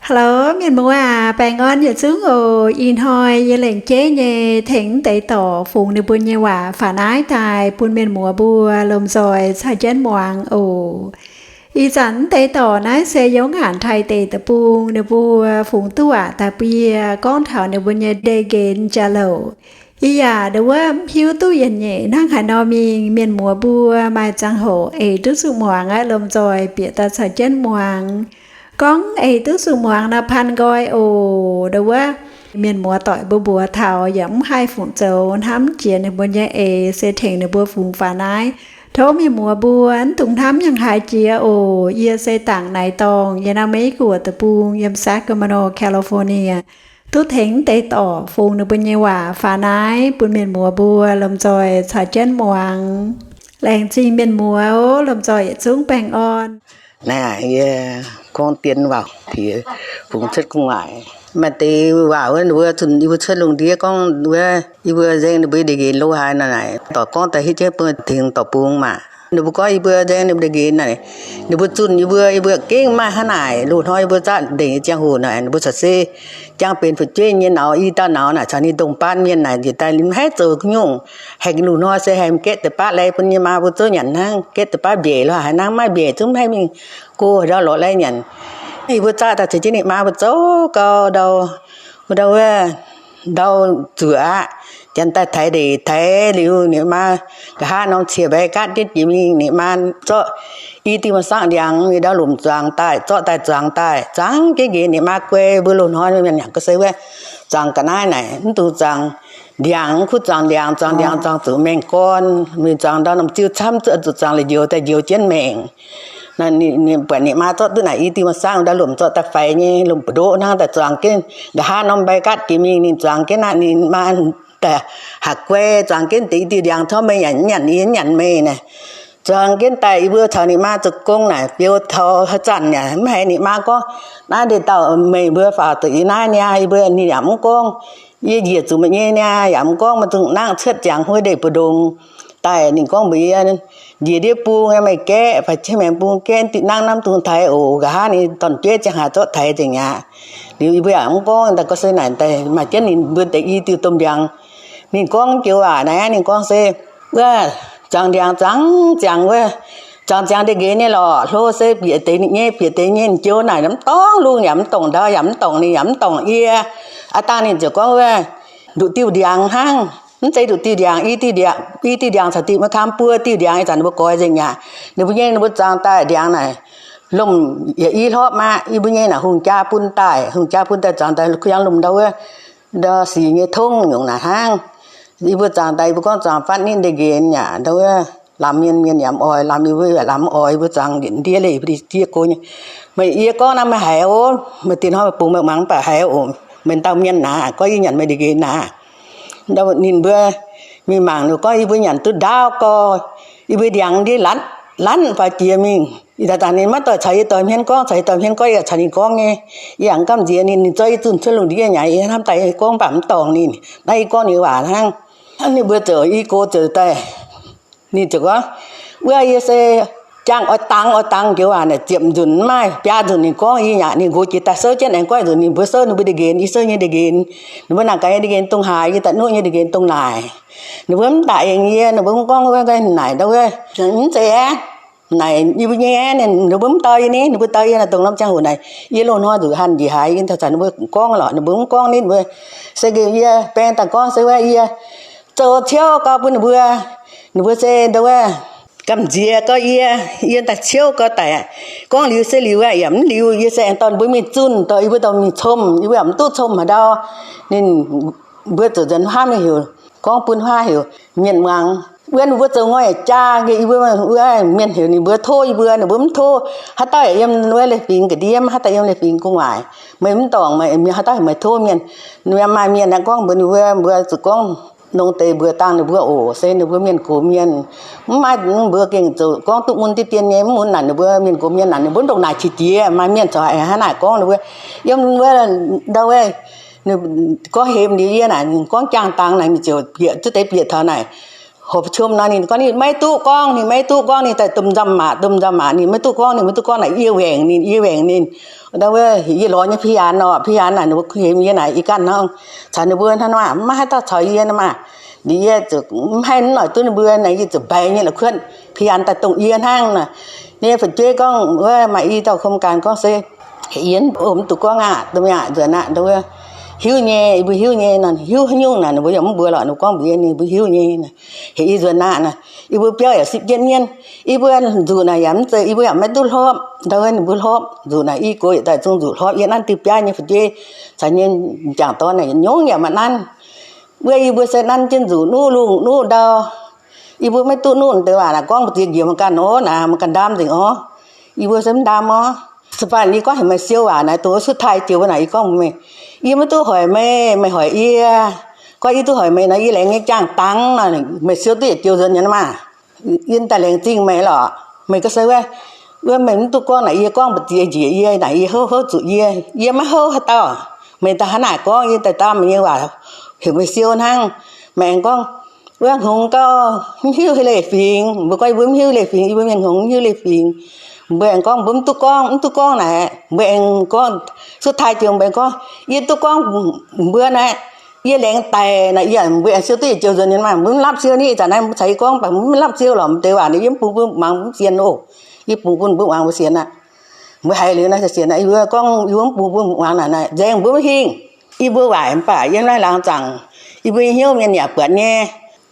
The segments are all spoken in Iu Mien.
Hello, mienh muoz aac, baengh orn yietc zungv oc. Ih hnoi yie lengc jeiv nyei tengx deix dorc fungx ninh mbuo nyei waac faaux naaiv daaih bun mienh muoz mbuo lomh nzoih caux jienv muangx oc. Ih zanc deix dorc naaiv se yiem Aac Taiv deic-bung, ninh mbuo fungx duqv waac daaih bun yie gorngv taux ninh mbuo nyei ndeic-nqenx jauv-louc. Ih yaac ndau wuov mv hiuv duqv yietc nyeic hnangv haaix nor mingh, mienh muoz mbuo maaih ziangh hoc eix duqv zuqc muangx aqv, lomh nzoih bieqc daaih caux jienv muangx. Gorngv eix duqv zuqc muangx nor paan nqoi oc. Ndau wuov mienh muoz doic mbuo mbuox taux yaac mv haih fungc zoux hnamv jiex ninh mbuo nyei eix, se tengx ninh mbuo fungx faaux naaiv. Tov mienh muoz mbuo mv dungx hnamv yangh haaix jiex oc. Yie se Dangc Naaiv Dorngh, yiem naaiv Meiv Guoqv deic-bung, yiem Sacramento, California, duqv tengx deix dorc fungx ninh mbuo nyei waac faaux naaiv bun mienh muoz mbuo lomh nzoih caux jienv muangx. Laengz zingh mienh muoz oc, lomh nzoih yietc zungv baengh orn. Naaiv yie gorngv dien waac tiex fungx cuotv gu'nguaaic. Maaih deix waac wuov, ninh mbuo zunh yie mbuo cuotv lungh ndiev gorngv wuov, yie mbuo nzengc ninh mbuo ndeic-nqenx lo haaix nor naaic, dorc gorngv daaih hietv jienv bun tengx dorc bung maah. Ninh mbuo gorngv yie mbuo nzengc ninh mbuo ndeic-nqenx naaic, ninh mbuo zunh yie mbuo, yie mbuo gengh maiv maaih hnangv naaic. Loz-hnoi yie mbuo zaqv ndeic nyei ziangh hoc naaic, ninh mbuo caux se jangx benx fu'jueiv nyei nauz, i dauh nauz naaic caux ninh ndongc baan mienh naaic njiec daaih mv haih zoux nyungc. Haiz loz-hnoi se haiz gaeqv deix baav lai bun nyei maa mbuo zouv nyanc hnangv, gaeqv deix baav mbiaeqc lo haaix hnangv, maiv mbiaeqc zungv mv haih mingh go haaix ndau lorz lai nyanc. Yie mbuo zaqv daaih caux jienv ninh maa mbuo zouv gau ndau, ndau wuov, ndau zuoqc aqv. Janx daaih taaix ndeic taaix liuz, ninh maa nqa'haav norm cie mbaix gaatv jienv jiex mingh, ninh maa zorqv i diuh maaih sangv ndiangx, ninh ndau lomc zuangx daaih, zorqv daaih zuangx daaih, zuangx jienv nqenx. Ninh maa guai mbuo loz-hnoi mienh yaac gorngv se wuov, zuangx ga'naaiv naaic mv dungx zuangx ndiangx, mv kuv zuangx ndiangx, zuangx ndiangx zuangx zuqc maengh gorn. Mingh zuangx ndau norm ziuh camv zuqc zuangx la'njoux daaih njoux jienv maengc. Ninh buatc ninh maa zorqv duqv naaic i diuh maaih sangv ndau lomc zorqv daaih faix nyei, lomc mbu'ndoqv hnangv daaih zuangx jienv. Nqa'haav norm mbaix gaatv jiex mingh ninh zuangx jienv aqv, ninh maa daaih haaix guai zuangx jienv deix i diuh ndiangx, corc meih nyanc, yie nyanc meih naaic. Zuangx jienv daaih yie mbuo caux ninh maa zoux gong naaic, biouv taux haaix zanc yaac mv haiz ninh maa gorngv, naaiv ndeic dauh meih mbuo faaux zuqc yie naaiv niaa, yie mbuo ninh yaac mv gorngv. Yie njiec zuqc meih nyei niaa yaac mv gorngv, maiv dungx nangv cuotv ziangx huov ndeic mbu'ndongx daaih. Ninh gorngv mbuox yie, njiec ndiev bung meih gaeqv, fai cien maengx bung gaeqv, diqv nangv naaiv mv dungx taaix oc. Nqa'haav ninh dorn-jueiv ziangh haaix zorqv taaix nzengc aqv. Liuz yie mbuo yaac mv gorngv, daaih gorngv se naaic daaih maaih jienv ninh mbuo deix i diuh domh ndiangx. Ninh gorngv joux waac naaiv, ninh gorngv se, wuov, zuangx ndiangx zuangx ziangx wuov, zuangx ziangx ndeic-nqenx nyei lorqc. Hlo se bieqc deix ninh nyei, bieqc deix nyei. Joux naaic mv dorngc lungh yaac mv dorngc ndau yaac mv dorngc ninh yaac mv dorngc yie. Aav dangh ninh ziouc gorngv wuov, nduqc diuh ndiangx hnangv. Mv zeiz nduqc diuh ndiangx, i diuh ndiangx, i diuh ndiangx caux diuh maiv kaam buo diuh ndiangx ih zanc ninh mbuo goix nzengc aqv. Ninh mbuo nyei ninh mbuo zuangx daaih ndiangx naaic, lomc yaac i hlorpv maah. Yie mbuo nyei naaic hungh jaa bun daaih, hungh jaa bun daaih zuangx daaih kuh yangh lomc ndau wuov, ndau sic nyei tongv nyungc naaic hnangv. Yie mbuo zuangx daaih, yie mbuo gorngv zuangx fatv nitv ndeic-nqenx yaac ndau wuov, lamz mienh, mienh yaac mv oix, lamz yie mbuo yaac lamz mv oix, yie mbuo zuangx ndiev leih yie mbuo ndiev go nyei. Meih yie gorngv naaiv meih haiz oc, meih dinh hnoi meih bungx meih muangx mv baac haiz oc. Meih dauh mienh naaic, gorngv yie nyanc meih ndeic-nqenx naaic. Ninh mbuo mingh mangc ninh gorngv yie mbuo nyanc duqv ndaauv gau, yie mbuo ndiangx ndiev lanv, lanv faaux jiex mingh. Ih zanc ninh maiv doix caux yie doix hmien gorngv, caux yie doix hmien gorngv yie yaac caux ninh gorngv nyei. Yie yaac mv gamh nziex ninh, ninh zorqv yie zunh cuotv lungh ndiev nyei, yie hnamv daaih yie gorngv mv baac mv dorngc ninh. Naaiv yie gorngv ninh waac hnangv. Ninh mbuo ziouc i gox ziouc daaih, ninh ziouc gorngv, wuov yie se jangx oix dangx, oix dangx joux waac naaic ziepc nzunc mv maaih biaa nzunc ninh gorngv yie yaac ninh nqox jiex daaih souv jienv aengx goiv nzunc ninh mbuo souv ninh mbuo ndeic-nqenx, yie souv nyei ndeic-nqenx. Ninh mbuo naaic gaax nyei ndeic-nqenx dongh haaix, yie daaih nuqv nyei ndeic-nqenx dongh naaic. Ninh mbuo mv daaih aengx yie, ninh mbuo mv gorngv wuov naaic ndau wuov, mv zeiz aeqv, naaic yie mbuo nyei aeqv, ninh mbuo mv dau yie ni, ninh mbuo dau yie naaic dongh norm ziangh hoc naaic yie loz-hnoi nzuqc hanh njiec haaix, yie taux zanc ninh mbuo gorngv lorqc, ninh mbuo mv gorngv ni, ninh mbuo se nqemh yie baeng daaih gorngv se wuov yie zoux ciouv gau bun ninh mbuo. Ninh mbuo se ndau wuov gamh nziex gau yie, yie daaih ciouv gau daic. Gorngv liuz se liuz aqv, yaac mv liuz, yie se aengx dorh ninh mbuo mingh zunh, dorh yie mbuo dorh mingh comh, yie mbuo yaac mv duqv comh haaix ndau. Ninh mbuo ziouc nzuonx huaav mingh heuc, gorngv bun huaav heuc mienh muangx. Wuov ninh mbuo zoux ngoi yaac jaa, yie mbuo wuov mienh heuc ninh mbuo tov yie mbuo, ninh mbuo mv tov. Haaix dauh yaac yiem wuov leiz-fingx ga'ndiev, haaix dauh yiem leiz-fingx gu'nguaaic. Meih mv dorngc, meih haaix dauh heuc meih tov mienh? Ninh maaih mienh aeqv, gorngv mbuox ninh mbuo, mbuo zuqc gorngv nongx deix mbuox dangh ninh mbuo oc, se ninh mbuo mienh gox mienh. Mv maaih mbuo gengh zoux gorngv duqv mun diqv dien nyei, mv mun naaic ninh mbuo mienh gox mienh naaic ninh mbuo ndongc naaic qiex jiez. Maaih mienh corc hnangv naaic gorngv ninh mbuo, yiem wuov ndau wuov, gorngv hemx liuz yie naaic, gorngv jaang dangx naaic, ninh ziouc bieqc duqv deix bieqc taux naaic. Hopv qom nor ninh gorngv ninh maiv duqv gorngv, ninh maiv duqv gorngv, ninh daaih domh nzamc maac, domh nzamc maac, ninh maiv duqv gorngv, ninh maiv duqv gorngv naaic yie waengc ninh, yie waengc ninh. Ndau wuov yie lorz nyei พยาน nor, พยาน naaic ninh mbuo kuh hemx yie naaic yie ganh hnangv. Caux ninh mbuo hnangv nor, maiv haaix dauh caux yie nor maah. Liuz yie ziouc mv haih mv noic duqv ninh mbuo naaic, yie ziouc mbaix nyei la'kuotv พยาน daaih dongh yie hnangv nor. Nyei fu'jueiv gorngv wuov maaih i dauh กรรมการ gorngv se heuc yie mv duqv gorngv aqv, domh aqv, nzuonx aqv, ndau wuov hiuv nyei, yie mbuo hiuv nyei nor. Hiuv haaix nyungc naaic ninh mbuo yaac mv mbuox lorqc, ninh mbuo gorngv mbuox yie, ninh mbuo hiuv nyei nor. Heuc yie nzuonx aqv nor. Yie mbuo biauv yaac sipv jienv mienh. Yie mbuo nzuqc naaic yaac mv zeiz yie mbuo yaac maiv duqv hlopv, ndau wuov ninh mbuo hlopv. Nzuqc naaic i gox yietc daaih zungv nzuqc hlopv. Yie nanv diuh biaav nyei fu'jueiv caux nyei m'jangc dorn naaic nyungc yaac maaih nanv. Wuov yie mbuo se nanv jienv nzuqc nuqv lungh nuqv ndau. Yie mbuo maiv duqv nuqv deix waac naaic gorngv mbu'ziex njiec mangc ganh orv naaic, mangc ganh ndaam nzengc orv. Yie mbuo se mv ndaam orv. Se baac yie gorngv heuc meih siou waac naaic, dongh wuov สุดท้าย jiex wuov naaic yie gorngv meih, yie maiv duqv hoic meih, meih hoic yie. Gorngv yie duqv hoic meih nor, yie laengz nyei jaang-dangx nor, meih siou duqv yietc joux nzuonx nyei maah. Yie daaih laengz zingh meih lorqc. Meih gorngv se wuov, wuov meih mv duqv gorngv naaic, yie gorngv mbu'ziex njiec yie naaic, yie houv houv zuqc yie, yie maiv houv haaix dauh. Meih daaih hnangv naaic gorngv, yie daaih ndaam meih nyei waac heuc meih siou hnangv. Meih aengx gorngv, wuov hngongx gauh mv hiuv leiz-fingx. Mbuo gorngv yie mbuo mv hiuv leiz-fingx, yie mbuo mienh hngongx mv hiuv leiz-fingx. Mbuo aengx gorngv mbuo mv duqv gorngv, mv duqv gorngv naaic, mbuo aengx gorngv, สุดท้าย jiex mbuo aengx gorngv, yie duqv gorngv mbuo naaic, yie laengz daic naaic, yie mbuo aengx siou duqv yietc joux nzuonx nyei maah. Mbuo mv lapv siou ni, ih zanc naaiv mbuo caux yie gorngv, mv baac mbuo mv lapv siou lorqc, mv deix waac naaic yie mv bungx bun muangx mv sienx oc. Yie bungx bun mbuo muangx mbuo sienx aqv. Mbuo haiz liuz naaiv sienx aqv, yie mbuo gorngv yie mbuo mv bungx bun muangx naaic, nzaeng mbuo mv hingh. Yie mbuo waaic mv baac yiem naaiv laangz zaangc, yie mbuo nyei hnyouv mienh yaac buatc nyei.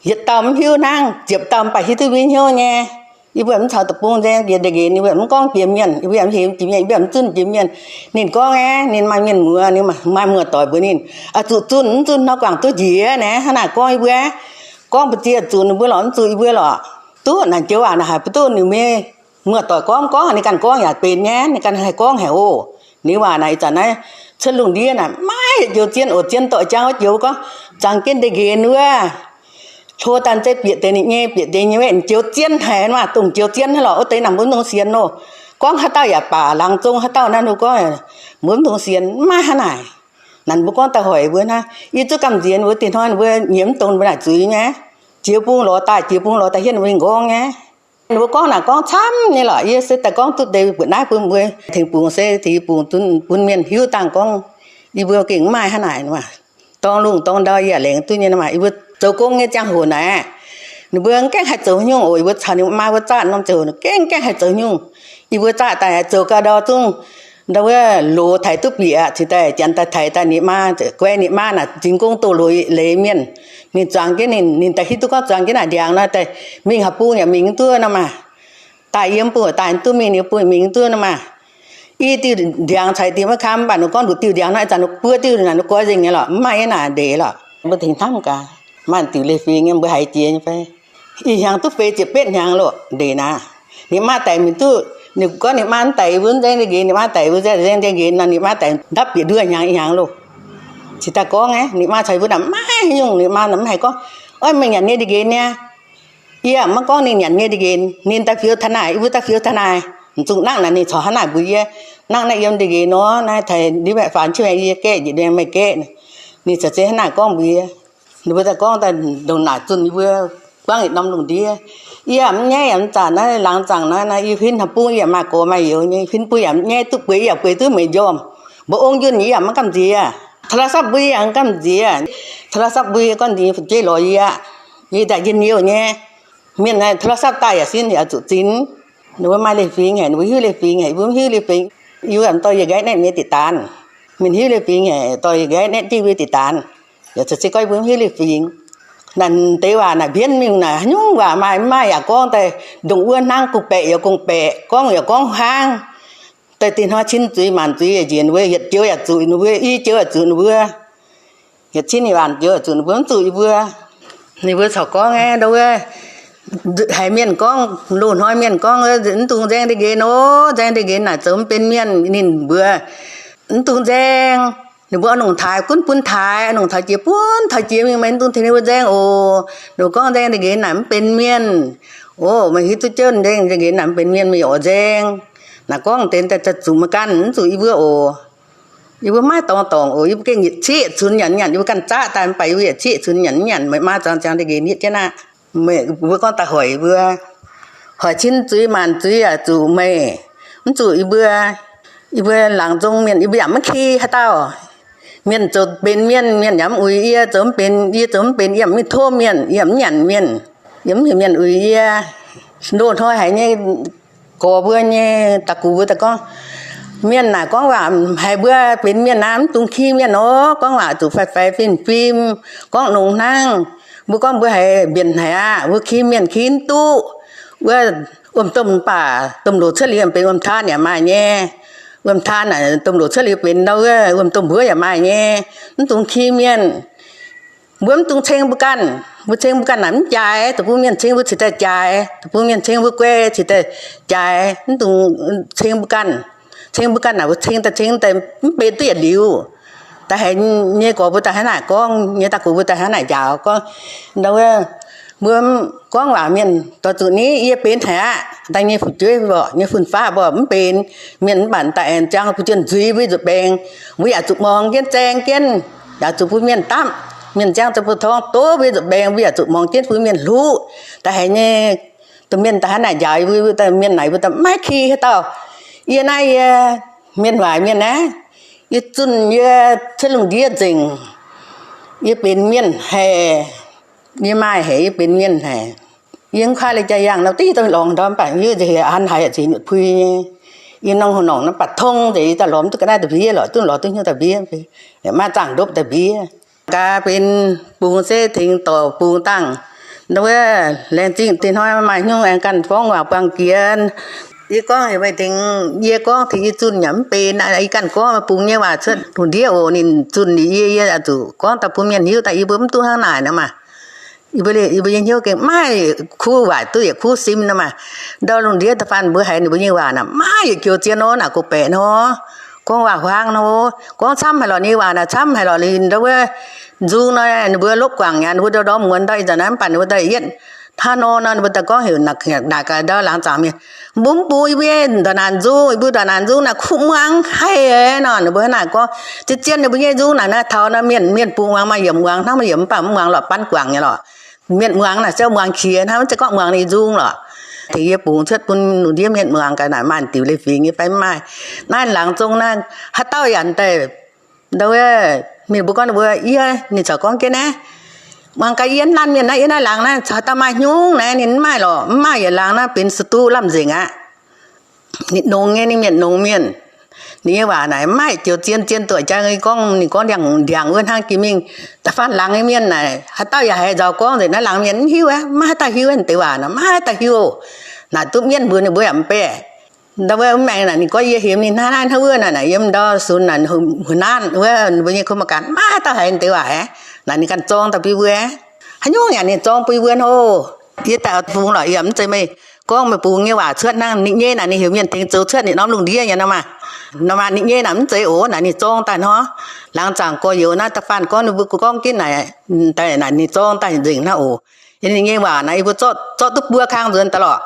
Yietc dauh mv hiuv hnangv, ziepc dauh mv baac hiuv duqv mbuo nyei hnyouv nyei. Yie mbuo mv caux deic-bung nzaeng jiex ndeic-nqenx, yie mbuo mv gorngv jiex mienh, yie mbuo yaac mv hemx jiex mienh, yie mbuo yaac mv zunh jiex mienh. Ninh gorngv aeqv, ninh maaih mienh muoz, ninh maaih muoz-doic mbuox ninh, oix zuqc zunh, mv zunh hnangv guangc duqv njiec naaic, hnangv naaic gorngv yie mbuo, gorngv mbu'ziex zuqc ninh mbuo lorqc, mv zuqc yie mbuo lorqc. Duqv naaic joux waac naaic haic mv duqv, ninh mbuo muoz-doic gorngv mv gorngv, ninh ganh gorngv yaac benx nyei, ninh ganh haih gorngv haic oc. Ninh waac naaic ih zanc naaiv cuotv lungh ndiev naaic maiv yietc joux zien oc. Zien doic jang wuov joux gorngv zuangx jienv ndeic-nqenx wuov, hlo daaih zeiz bieqc deix ninh nyei, bieqc deix nyei, wuov joux zien haic maah, dongh joux zien haic lorqc. Wuov deix naaic mbuo mv dungx sienx oc. Gorngv haaix dauh yaac baac, laangz zong haaix dauh naaiv, ninh mbuo gorngv mbuo mv dungx sienx, mv maaih hnangv naaic. Naaic ninh mbuo gorngv daaih hoic mbuo hnangv. Yie zuqc gamh nziex ninh mbuo, dinh hnoi ninh mbuo nyiemc mv dongz mbuo naaic zuiz nyei. Jiex bung lorz daaih, jiex bung lorz daaih hietv ninh mbuo nyei nqorngv nyei. Ninh mbuo gorngv naaic gorngv camv nyei lorqc. Yie se daaih gorngv duqv deix mbuoqc naaiv bun mbuo tengx bungx se tengx bungx bun mienh hiuv dangh gorngv yie mbuo gengh mv maaih hnangv naaic maah. Dorng lungh dorng ndau yie yaac laengz duqv nyei maah. Yie mbuo zoux gong nyei ziangh hoc naaic, ninh mbuo mv gaengh haih zoux nyungc oc. Yie mbuo caux ninh maa mbuo zaatv norm ziangh hoc, ninh gaengh gaengh haih zoux nyungc. Yie mbuo zaatv daaih zoux gau ndau zungv, ndau wuov loz taaix duqv bieqc, cingx daaih janx daaih taaix daaih, ninh maa guai, ninh maa naaic nzingx gong doz loz leiz mienh. Ninh zuangx jienv ninh, ninh daaih hiuv duqv gorngv zuangx jienv naaic ndiangx nor daaih mingh haaix bung yaac mingh mv duqv nor maah. Daaih yiem bung daaih mv duqv mingh, ninh bung mingh mv duqv nor maah. I diuh ndiangx caux diuh maiv kam, mv baac ninh gorngv nduqc diuh ndiangx nor, ih zanc ninh buo diuh naaic ninh goiv nzengc nyei lorqc, mv maaih nyei naaic ndeic lorqc. Mbuo tengx hnamv gaax, maaih diuc leiz-fingx nyei, mbuo haiz jiex nyei fai? Ih hnyangx duqv feix ziepc betv hnyangx loh, ndeic naaiv. Ninh maa daic mingh duqv, ninh gorngv ninh maa mv daic mbuo mv nzaeng ndie-nqenx, ninh maa daic mbuo nzaeng ndie-nqenx nor, ninh maa daaih ndapv bieqc nduov hnyangx ih hnyangx loh. Cingx daaih gorngv aeqv, ninh maa caux mbuo naaic mv maaih nyungc, ninh maa naaic mv haih gorngv, oix meih nyanc nyei ndie-nqenx niaa. Yie maiv gorngv ninh nyanc nyei ndie-nqenx, ninh daaih fiou taux naaic, yie mbuo daaih fiou taux naaic, mv zungh nangv naaic ninh corc hnangv naaic mbuox yie, nangv naaiv yiem ndie-nqenx nor, naaiv taux ndiev maengx faanx qiex maengx yie gaeqv njiec, maengx gaeqv. Ninh corc se hnangv naaic gorngv mbuox yie. Ninh mbuo daaih gorngv daaih ndongc naaic zunh yie mbuo buangv yietc norm lungh ndiev. Yie yaac mv nyaiv yaac mv zanc naaiv laangz zaangc naaiv, naaiv yie huin haaix bung yie yaac maaih gorx maaih youz nyei, huin bung yaac mv nyaiv duqv bueix, yie yaac bueix duqv meix njormh. Mbuo ong njunh yie yaac maiv gamh nziex. โทรศัพท์ mbuo yie yaac maiv gamh nziex. โทรศัพท์ mbuo yie gorngv ndiev fu'jueiv lorz yie aqv. Yie daaih njien-youh nyei. Mienh naaiv โทรศัพท์ daaih yaac sin yaac zuqc zin. Ninh mbuo maaih leiz-fingx haic, ninh mbuo hiuv leiz-fingx haic, yie mbuo mv hiuv leiz-fingx. Yie mbuo yaac dorh yie nqaeqv naetv nyei diqc daanz. Mienh hiuv leiz-fingx haic, dorh yie nqaeqv naetv jienv yie mbuo diqc daanz. Yaac caux se gorngv yie mbuo mv hiuv leiz-fingx. Naaic deix waac naaic mbienv mingh naaic, haaix nyungc waac maaih mv maaih yaac gorngv daaih, ndongc wuov hnangv, gong-baeqc yaac gong-baeqc, gorngv yaac gorngv huaang. Daaih dinh hnoi cin zuiz maanc zuiz yaac njiec ninh mbuo, yietc joux yaac zuqc ninh mbuo, i joux yaac zuqc ninh mbuo. Yietc cin yietc waanc joux yaac zuqc ninh mbuo, mv zuqc yie mbuo. Ninh mbuo corc gorngv aeqv, ndau wuov, haiz mienh gorngv, loz-hnoi mienh gorngv, mv dungx nzaeng ndie-nqenx nor, nzaeng ndie-nqenx naaic zoux mv benx mienh. Ninh mbuox, mv dungx nzaeng. Ninh mbuo oix nongc taaix gunv bun taaix, oix nongc taux jiex bun taux jiex mingh, meih mv dungx tengx ninh mbuo nzaeng oc. Ninh mbuo gorngv nzaeng ndie-nqenx naaic mv benx mienh. Oc, meih hiuv duqv jienv nzaeng ndie-nqenx naaic mv benx mienh, meih yaac oix nzaeng. Naaic gorngv deix daaih zuqc meih ganh, mv zuqc yie mbuo oc. Yie mbuo maiv dorngx dorngc oc. Yie mbuo gengh yietc cieqv cunx nyanc nyanc, yie mbuo ganh zaqv daaih mv baac yie mbuo yietc cieqv cunx nyanc nyanc, meih maa zuangx ziangx ndie-nqenx yietv jienv aqv. Meih mbuo gorngv daaih hoic yie mbuo, hoic cin zuiz maanc zuiz yaac zuqc meih, mv zuqc yie mbuo. Yie mbuo laangz zong mienh, yie mbuo yaac maiv ki haaix dauh. Mienh zoux benx mienh, mienh yaac mv uix yie, zoux mv benx, yie zoux mv benx, yie yaac mv mingh tov mienh, yie yaac mv nyanc mienh, yie mv heuc mienh uix yie. Loz-hnoi haiz nyei gorx mbuo nyei da'gux mbuo daaih gorngv, mienh naaic gorngv waac haiz mbuo benx mienh naaic mv dungx ki mienh oc. Gorngv waac zuqc faix-faix fim-fim, gorngv longx hnangv. Mbuo gorngv mbuo haiz mbienc haic aqv, mbuo ki mienh ki mv duqv. Wuov wuom-domh mv baac domh loc cuotv liuz benx wuom-taan yaac maaih nyei. Wuom-taan naaic domh loc cuotv liuz benx ndau wuov wuom-domh mbuov yaac maaih nyei. Mv dungx ki mienh. Mbuo mv dungx ceng mbuo ganh. Mbuo ceng mbuo ganh naaic mv jaaix. Deic-bung mienh ceng mbuo cingx daaih jaaix. Deic-bung mienh ceng mbuo guei cingx daaih jaaix. Mv dungx ceng mbuo ganh. Ceng mbuo ganh naaic mbuo ceng daaih ceng daaih mv benx duqv yietc liuz. Da'haiz nyei gorx mbuo da'haiz naaic gorngv, nyei da'gux mbuo da'haiz naaic njaaux gorngv, ndau wuov, mbuo gorngv waac mienh doix zuqc ni yie benx haic aqv. Daaih nyei fu'jueiv mborqv, nyei fun-faqv mborqv mv benx mienh mv baac daaih aengx ziangh bun juonh nzuiz mbuo zuqc baengx. Mbuo yaac zuqc muangx jienv zaeng jienv, yaac zuqc bun mienh dapv. Mienh ziangh ziangh bun torngv doqv mbuo zuqc baengx, mbuo yaac zuqc muangx jienv bun mienh hluqv. Da'haiz nyei domh mienh da'haiz naaic njaaux mbuo, mienh naaic mbuo daaih maiv ki haaix dauh. Yie naaiv yie mienh waaic mienh naaiv, yie zunh yie cuotv lungh ndiev nzengc. Yie benx mienh haic, yie maaih haic, yie benx mienh haic. Yie mv kuaaiv lai jaa yangh nor, div dongh lorngx ndorm mv baac yie nziex hec an haic ziec nyutc pui nyei. Yie nongh haaix nongc nor mv baac tong nzengc, yie daaih lorz mv duqv ga'naaiv da'mbie lorqc, duqv lorz duqv hnyouv da'mbie, maaih zaangh ndopv da'mbie. Gaax benx bungx se tengx dorc bungx dangh. Ndau wuov laengz zingh dinh hnoi maaih hnyouv aengx ganh gorngv waac buangh jiex. Yie gorngv heuc meih tengx yie gorngv tengx yie zunh yaac mv benx. Yie ganh gorngv bungx nyei waac cuotv lungh ndiev oc. Ninh zunh liuz yie, yie zuqc gorngv daaih bun mienh hiuv daaih yie mbuo mv duqv hnangv naaic nor maah. Yie mbuo, yie mbuo nyei hnyouv gengh maiv kuv waaic duqv yietc kuv sim nor maah. Ndau lungh ndiev da'faanh mbuo haiz ninh mbuo nyei waac naaic maiv yietc joux zien nor, naaic gox baeqc nor, gorngv waac huaang nor, gorngv camv haic lorqc. Ninh waac naaic camv haic lorqc. Liuz ndau wuov nzung nor, ninh mbuo lopv guangc nyanc, ninh mbuo ndorm muonz ndau ih zanc naaiv mv baac ninh mbuo daaih yietv hnangv nor nor, ninh mbuo daaih gorngv heuc naaic gaax ndau laangz zaangc mienh, mbuo mv bungx yie mbuo nyei ndongc naanc nzung, yie mbuo ndongc naanc nzung naaic kuv muangx haih nor. Ninh mbuo naaic gorngv zien-zien ninh mbuo nyei nzung naaic, naaiv taux naaiv mienh, mienh bungx muangx maaih yiemc muangx hnangv, maaih yiemc mv baac mv muangx lorqc, ban guangc nyei lorqc. Mienh muangx naaic se muangx qiex hnangv, mv zeiz gorngv muangx ninh nzung lorqc. Tengx yie bungx cuotv bun lungh ndiev mienh muangx gaax naaic maaih diuc leiz-fingx nyei fai mv maaih. Naaiv laangz zong naaiv haaix dauh yaac daaih ndau wuov, ninh mbuo gorngv ninh mbuo yie, ninh caux gorngv jienv naaiv, muangx gaax yie naaiv laanh mienh naaiv, yie naaiv laangz naaiv caux haaix dauh maaih hnyungv naaiv, ninh mv maaih lorqc, mv maaih yietc laangz naaiv benx stuv lamh nzengc aqv. Ninh nongx nyei, ninh mienh nongx mienh. Ninh nyei waac naaic mv maaih joux zien, zien doqc jang gorngv, ninh gorngv ndiangx, ndiangx wuov hnangv jiex mingh. Da'faanh laangz nyei mienh naaic haaix dauh yaac haiz nzauc gorngv nzengc, naaiv laangz mienh mv hiuv aqv, maiv haaix dauh hiuv naaiv deix waac nor, maiv haaix dauh hiuv. Naaic duqv mienv mbuox ninh mbuo yaac mv baac. Ndau wuov mv maengx naaic ninh gorngv yie hemx ninh hnangv naaiv, hnangv wuov naaic, naaic yiem ndau sunx naaic, haaix nanv wuov ninh mbuo nyei kuv mangc gaax, maiv haaix dauh haiz naaiv deix waac aqv. Naaic ninh ganh zorng daaih bun mbuo, haaix nyungc yaac ninh zorng bun mbuo hlo. Yie daaih bungx lorqc, yie mv zeiz meih gorngv meih bungx nyei waac cuotv hnangv. Ninh nyei naaic ninh heuc mienh tengx zoux cuotv ninh norm lungh ndiev nyei nor maah. Nor maah, ninh nyei naaic mv zeiz oc. Naaic ninh zorng daaih hnangv. Laangz zaangc gorx-youz naaiv da'faanh gorngv ninh mbuo gorngv jienv naaic, naaic ninh zorng daaih nzengc hnangv oc. Ninh nyei waac naaic yie mbuo zorqv duqv buo kang nzuonx daaih lorqc.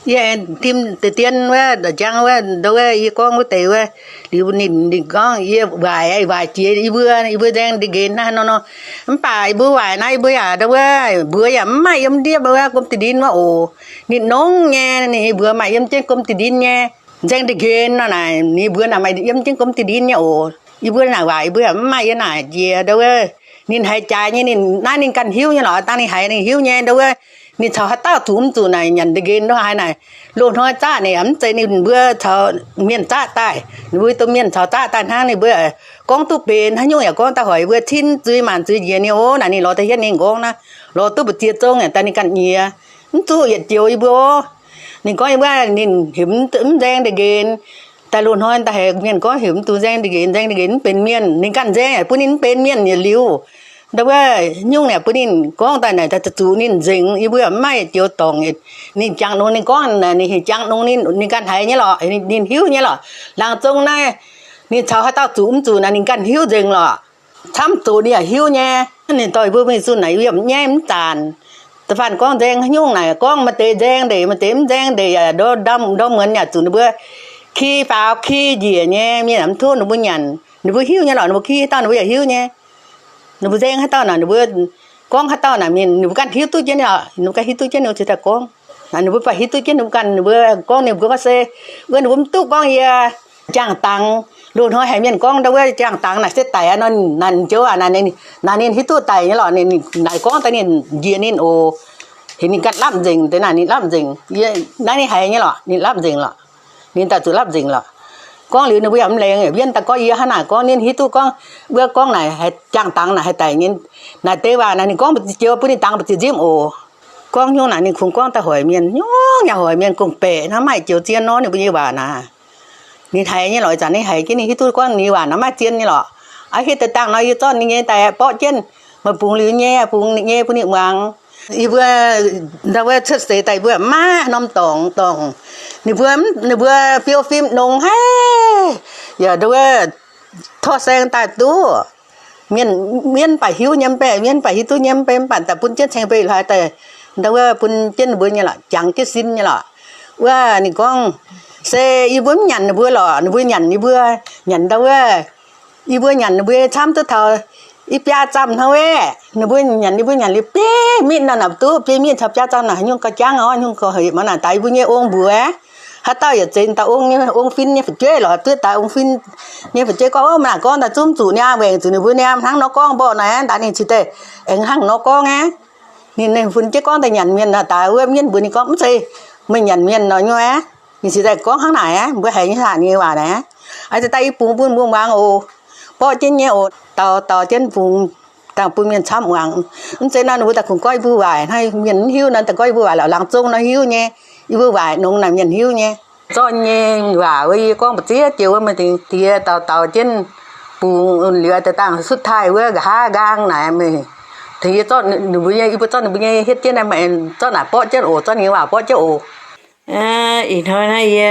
Yie tim deix dien wuov, njang wuov, ndau wuov, yie gorngv wuov deix wuov, liuz ninh, ninh gorngv yie waaic, waaic jiex yie mbuo, yie mbuo nzaeng ndie-nqenx naaiv nor nor. Mv baac yie mbuo waaic naaiv yie mbuo yaac ndau wuov, mbuox yaac mv maaih yiem ndiev wuov gomv dinh ndin wuov oc. Ninh nongx nyei, ninh mbuox maaih yiem jienv gomv dinh ndin nyei, nzaeng ndie-nqenx nor naaic, ninh mbuox naaic maaih yiem jienv gomv dinh ndin nyei oc. Yie mbuo naaic waaic yie mbuo yaac mv maaih yiem naaic njiec ndau wuov. Ninh haiz jaaix nyei, ninh naaiv ninh ganh hiuv nyei lorqc. Dangh ninh haiz ninh hiuv nyei ndau wuov, ninh caux haaix dauh zuqc mv zuqc naaic nyanc ndie-nqenx ndau haaix naaic, loz-hnoi zaqv naaic yaac mv zeiz ninh mbuo caux mienh zaqv daaih. Ninh mbuo domh mienh caux zaqv daaih hnangv. Ninh mbuo gorngv duqv benx, haaix nyungc yaac gorngv daaih hoic yie mbuo cin zuiz maanc zuiz njiec ninh oc. Naaic ninh lorz daaih hietv ninh nqorngv naaiv, lorz duqv mbu'ziex zong naaic daaih ninh ganh nyiec, mv zuqc yietc joux yie mbuo oc. Ninh gorngv yie mbuo ninh heuc mv nzaeng ndie-nqenx. Daaih loz-hnoi daaih haiz mienh gorngv heuc mv zuqc nzaeng ndie-nqenx, nzaeng ndie-nqenx mv benx mienh, ninh ganh nzaeng yaac bun ninh mv benx mienh yietc liuz. Ndau wuov nyungc naaic bun ninh gorngv daaih naaic zuqc ninh nzengc, yie mbuo mv maaih joux dorngc. Ninh jangx longx, ninh gorngv naaic ninh heuc jangx longx ninh, ninh ganh haiz nyei lorqc, ninh hiuv nyei lorqc. Laangz zong naaiv ninh caux haaix dauh zuqc mv zuqc naaic ninh ganh hiuv nzengc lorqc. Camv zuqc ninh yaac hiuv nyei. Ninh dorh yie mbuo mingh zunh naaic yie mv nyaiv mv zanc. Da'faanh gorngv nzaeng haaix nyungc naaic gorngv maaih deix nzaeng ndeic, maaih deix mv nzaeng ndeic yaac ndorm, ndorm muonz yaac zuqc ninh mbuo ki faaux ki njiec nyei, mienh yaac mv tov ninh mbuo nyanc. Ninh mbuo hiuv nyei lorqc, ninh mbuo ki haaix dauh ninh mbuo yaac hiuv nyei. Ninh mbuo nzaeng haaix dauh naaic ninh mbuo gorngv haaix dauh naaic mienh ninh mbuo ganh hiuv duqv jienv, ninh mbuo ganh hiuv duqv jienv ninh mbuo ziouc daaih gorngv. Naaic ninh mbuo baac hiuv duqv jienv ninh mbuo ganh, ninh mbuo gorngv, ninh mbuo gorngv se, wuov ninh mbuo mv duqv gorngv yie jaang dangx, loz-hnoi haiz mienh gorngv ndau wuov jaang dangx naaic se daic aqv nor, naaic joux aac, naaic ninh hiuv duqv daic nyei lorqc. Ninh naaic gorngv daaih ninh njiec ninh oc. Heuc ninh ganh lapv nzengc, deix naaic ninh lapv nzengc. Yie naaiv ninh haiz nyei lorqc, ninh lapv nzengc lorqc. Ninh daaih zuqc lapv nzengc lorqc. Gorngv liuz ninh mbuo yaac mv laengz, wien daaih gorngv yie hnangv naaic gorngv ninh hiuv duqv gorngv, wuov gorngv naaic haaix jaang dangx naaic haih daic nyei. Naaic deix waac naaic ninh gorngv mbu'ziex joux bun ninh dangx mbu'ziex nzimv oc. Gorngv nyungc naaic ninh kungx gorngv daaih hoic mienh, nyungc yaac hoic mienh gorngv-baeqc hnangv, maaih joux zien nor ninh mbuo nyei waac naaic. Ninh haiz nyei lorqc, ih zanc ninh haiz jienv ninh hiuv duqv gorngv ninh nyei waac naaic maaih zien nyei lorqc. Aa, hietv deix dangh nor yie zorqv ninh nyei daaih borqv jienv, meih bungx liuz nyei, bungx nyei bun ninh muangx. Yie mbuo ndau wuov cuotv seix daaih yie mbuo maiv norm dorngx dorngx. Ninh mbuo, ninh mbuo fiou fim nongx haic, yaac ndau wuov torv saeng daaih duqv. Mienh, mienh baac hiuv nyei mv bei, mienh baac hiuv duqv nyei mv bei, mv baac daaih bun jienv ceng bei hlaax daaih ndau wuov bun jienv ninh mbuo nyei lorqc, jangx jienv sin nyei lorqc. Wuov ninh gorngv, se yie mbuo mv nyanc ninh mbuo lorqc, ninh mbuo nyanc yie mbuo, nyanc ndau wuov, yie mbuo nyanc ninh mbuo nyei camv duqv taux i biaa zamh hnangv wuov. Ninh mbuo nyanc, yie mbuo nyanc liuz biei minv nor naaic duqv, biei minv caux biaa zamh naaic haaix nyungc gauh jangv oc, haaix nyungc gauh hec maiv naaic daaih yie mbuo nyei ong mbuox. Haaix dauh yietc zeiz daaih ong nyei, ong fin nyei fu'jueiv lorqc, duqv daaih ong fin nyei fu'jueiv gorngv, ov, maiv naaic gorngv daaih zungv zuqc niaa, waengc zuqc ninh mbuo niaa, hnangv nor gorngv mborqv naaic, daaih ninh cingx daaih aengx hnangv nor gorngv aqv. Ninh, ninh fun jienv gorngv daaih nyanc mienh naaic daaih wuov mienh mbuox ninh gorngv, mv zeiz meih nyanc mienh nor nyei aqv. Ninh cingx daaih gorngv hnangv naaic aqv, mbuo haiz nyei hlaax nyei waac naaic aqv. Aa, daaih yie bungx bun mbuo muangx oc. Borqv jienv nyei oc, daux, daux jienv bungx dangh bun mienh camv muangx. Mv zeiz nor ninh mbuo daaih kungx gorngv yie mbuo waaic hnangv, mienh mv hiuv nor daaih gorngv yie mbuo waaic, lorqc laangz zong nor hiuv nyei. Yie mbuo waaic nongx naaic mienh hiuv nyei. Zorqv nyei waac wuov yie gorngv mbu'ziex joux wuov meih tengx diex daux daux jienv bungx liuz daaih dangh สุดท้าย wuov nqa'haav nqaang naaic meih tengx yie zorqv ninh mbuo nyei, yie mbuo zorqv ninh mbuo nyei hietv jienv naaiv, meih zorqv naaic borqv jienv oc, zorqv ninh nyei waac borqv jienv oc. Ih hnoi naaiv yie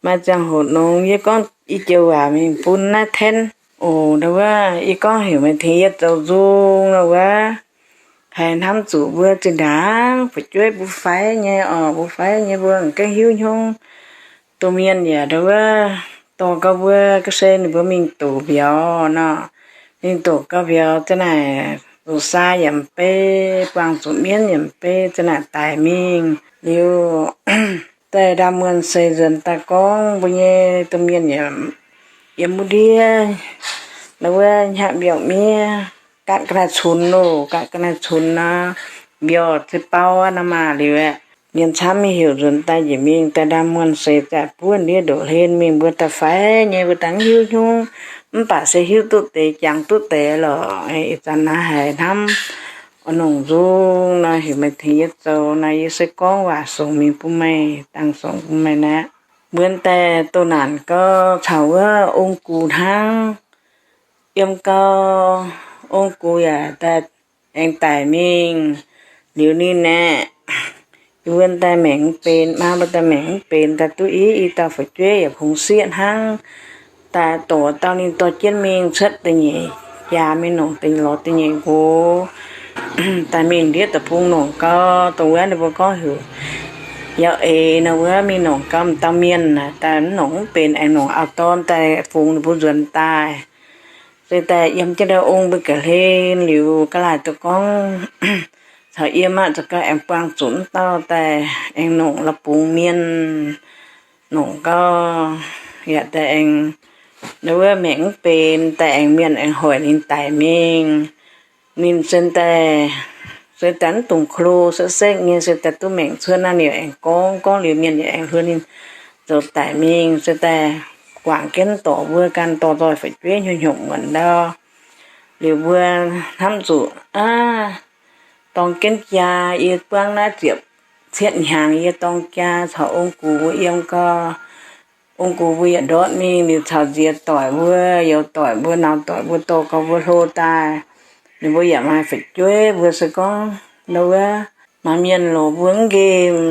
maaih ziangh hoc nongx yie gorngv i joux waac mingh bun naaiv tenv oc. Ndau wuov yie gorngv heuc meih tengx yie zoux nzung ndau wuov, haiz hnamv zuqc mbuo zinh ndaangc fu'jueiv mbuo faix nyei oc, mbuo faix nyei mbuo m'gengh hiuv hnyouv. Domh mienh yaac ndau wuov dorh gau mbuo ga'sie ninh mbuo mingh doqc mbiauz nor, mingh doqc gau mbiauz za'naaic zoux saa yaac m'bei, buangh zuqc mienv yaac m'bei, za'naaic daic mingh liuz, daaih ndaamv muonh seix nzuonx daaih gorngv mbuo nyei domh mienh yaac yiem wuov ndiev, ndau wuov hnyangx mbiauz miev, gaatv ga'naaiv cunx loh, gaatv ga'naaiv cunx nor, mbiauz se bau aqv nor maah liuz aeqv, mienh camv mingh heuc nzuonx daaih njiec mingh daaih ndaamv muonh seix zaaic buov ndiev ndoqc hlen mingh, mbuo daaih faix nyei, mbuo daaih mv hiuv hnyouv, mv baac se hiuv duqv deix, jangx duqv deix lorqc. Ih zanc naaiv haiz hnamv oix nongc nzung nor, heuc meih tengx yie zoux nor, yie se gorngv waac songx mingh bun meih, dangh songx bun meih naaiv. Mbuo daaih doh naanc gau caux wuov ong gux hnangv. Yiem gau, ong gux yaac daaih aengx daic mingh. Liuz ninh aeqv, yie mbuo daaih maengc mv benx, maa mbuo daaih maengc mv benx, daaih duqv i, i dauh fu'jueiv yaac kungx sieqv hnangv. Daaih doqc dauh ninh dorh jienv mingh cuotv da'nyeic jaax mingh nongc da'nyeic lorz da'nyeic nqox. Daaih mingh ndiev deic-bung nongc gau, dongh wuov ninh mbuo gorngv heuc yauh eix nor wuov mingh nongc gau m'dauh mienh naaic, daaih mv nongc mv benx, aengx nongc auv-dorn daaih fungx ninh mbuo nzuonx daaih. Se daaih yiem jienv ndau ong mbuo ga'hlen liuz, ga'laaic duqv gorngv caux yiem aqv, za'gengh aengx buangh zuqc mv dauh daaih aengx nongc la'bungx mienh nongc gau, yaac daaih aengx wuov maengc mv benx, daaih aengx mienh aengx hoic ninh daic mingh. Ninh se daaih, se daaih mv dungx klo sekv-sekv nyei, se daaih duqv maengc cuotv naaiv, ninh aengx gorngv, gorngv liuz mienh yaac aengx hluo ninh zoux daic mingh, se daaih guangc jienv dorc mbuo ganh dorh nzoih fu'jueiv hnyouv hnyouv muonc ndau. Liuz mbuo hnamv zuqc aav, dorng jienv jaa, yie buangv naaiv ziepc cietv hnyangx yie dorng jaa caux ong gux mbuo yiem gau. Ong gux mbuo yietc ndortv mingh liuz caux nziex doic mbuo, youz doic mbuo, nauz doic mbuo dorh gau mbuo hlo daaih. Ninh mbuo yaac maaih fu'jueiv, mbuo se gorngv nor wuov maaih mienh lorz mbuo mv nqemh.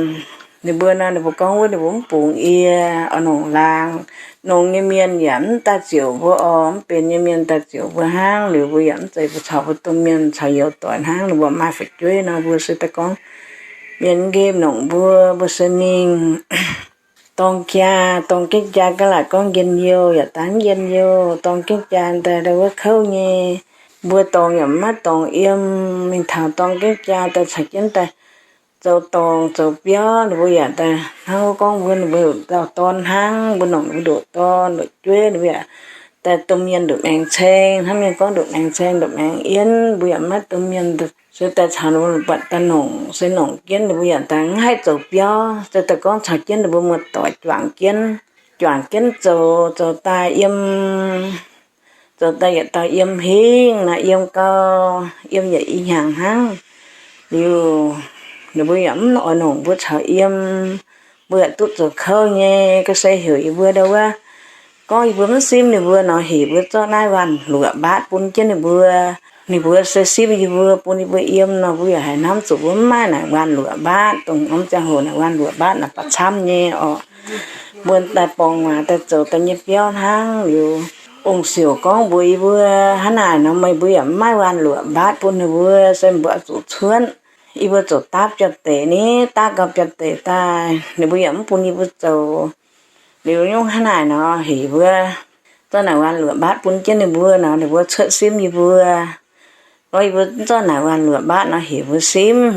Ninh mbuo nor, ninh mbuo gorngv wuov ninh mbuo mv bungx yie oix nongc laangz. Nongc nyei mienh yaac mv daaih ziouc mbuo oc, mv benx nyei mienh daaih ziouc mbuo hnangv. Liuz mbuo yaac mv zeiz mbuo caux mbuo domh mienh caux youz doic hnangv. Ninh mbuo maaih fu'jueiv nor, mbuo se daaih gorngv mienh mv nqemh nongc mbuo, mbuo se mingh dorng jaa, dorng jienv jaa ga'laaic gorngv njien-youh yaac daaih mv njien-youh, dorng jienv jaa daaih ndau wuov kouv nyei. mbuo dorngc yaac maiv dorngc yiem. Mingh taux dorng jienv jaa daaih caux jienv daaih zoux dorngc zoux biauv, ninh mbuo yaac daaih hnangv wuov gorngv mbuo ninh mbuo dauh dorn hnangv, mbuo nongc ninh mbuo ndoqc dorn ndoqc jueiv, ninh mbuo yaac daaih domh mienh ndoqc maengx ceng, hnangv mienh gorngv ndoqc maengx ceng ndoqc maengx yienv, mbuo yaac maiv domh mienh. Se daaih caux ninh mbuo buatc daaih nongc, se nongc jienv ninh mbuo yaac daaih mv haih zoux biauv. Se daaih gorngv caux jienv ninh mbuo muoz-doic juangc jienv, juangc jienv zoux, zoux daaih yiem, zoux daaih yietc dauh yiem hingv naaic, yiem gau, yiem yietc i hnyangx hnangv. Liuz ninh mbuo yaac mv oix nongc mbuo caux yiem. Mbuo yaac duqv zoux kouv nyei, ga'sie heuc yie mbuo ndau wuov, gorngv yie mbuo mv simv ninh mbuo nor, heuc mbuo zorqv naaiv waanh luoqc mbaatv bun jienv ninh mbuo. Ninh mbuo se simv yie mbuo, bun yie mbuo yiem nor, mbuo yaac haiz hnamv zuqc mbuo mv maaih naaic waanh luoqc mbaatv, dongh norm ziangh hoc naaic waanh luoqc mbaatv naaic baac camv nyei orqc. Mbuo daaih borngz waac daaih zoux daaih nyei biauv hnangv. Liuz ong-siouc gorngv mbuox yie mbuo, hnangv naaic nor meih mbuo yaac mv maaih waanh luoqc mbaatv bun ninh mbuo, se mbuo oix zuqc cuotv. Yie mbuo zoux dapv biauv-deic ni, dapv gau biauv-deic daaih, ninh mbuo yaac mv bun yie mbuo zoux. Liuz nyungc hnangv naaic nor heuc mbuo zorqv naaic waanh luoqc mbaatv bun jienv ninh mbuo nor, ninh mbuo cuotv simv yie mbuo. Gorngv yie mbuo zorqv naaic waanh luoqc mbaatv nor heuc mbuo simv.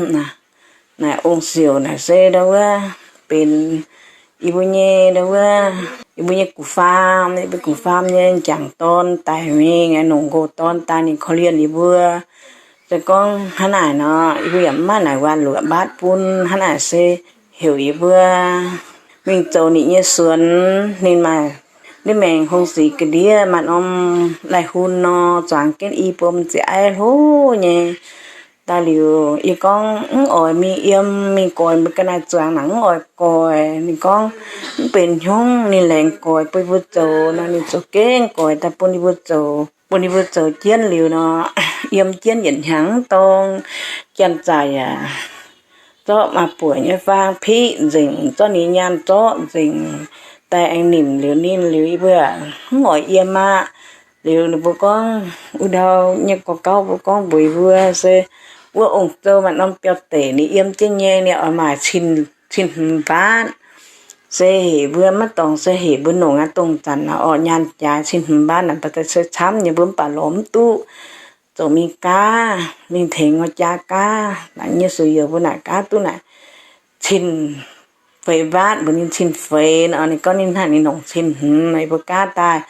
Naaic ong-siouc naaic se ndau wuov benx yie mbuo nyei ndau wuov, yie mbuo nyei gu'faam, yie mbuo gu'faam nyei m'jangc dorn daic mingh, nongc nqox dorn daaih ninh korv-lienh yie mbuo. Se gorngv hnangv naaic nor, yie mbuo yaac mv maaih naaic waanh luoqc mbaatv bun. Hnangv naaic se heuc yie mbuo mingh zoux ninh nyei suonx, ninh maaih ndiev maengx hungh sic ga'ndiev, maaih norm lai-hun nor, zuangx jienv i bom ziepc aiv hlo nyei. Daaih liuz yie gorngv mv oix mingh yiem, mingh goix mbuo ga'naaiv zuangx naaic mv oix goix. Ninh gorngv mv benx hnyungv, ninh laengz goix bun yie mbuo zoux nor, ninh zoux gengh goix daaih bun yie mbuo zoux, bun yie mbuo zoux jienv liuz nor, yiem jienv yietc hnyangx mv dorng. Janx-zaic yaac zorqv maa-buoc nyei faang piqv nzengc, zorqv ninh nyaanh zorqv nzengc, daaih aengx nimc liuz ninh liuz yie mbuo mv oix yiem aqv. Liuz ninh mbuo gorngv, wuov ndau nyei gorx gauv mbuo gorngv mbuox yie mbuo se wuov ong-zoh maaih norm biauv-deic ninh yiem jienv nyei, ninh oix maaic cin, cin hmz mbaatv. Se heuc mbuo maiv dorngc, se heuc mbuo nongc aqv. Dongh zanc naaic orqc, nyaanh jaaix cin hmz mbaatv naaic, baac daaih se camv nyei, mbuo mv baac lorz mv duqv. Zoux mingh gaav, mingh tengx wuov jaa gaav, naaic nyei suc youh mbuo naaic gaav duqv naaic cin feix mbaatv, mbuox ninh cin feix nor, ninh gorngv ninh hnaangx ninh nongc cin hmz, ninh mbuo gaav daaih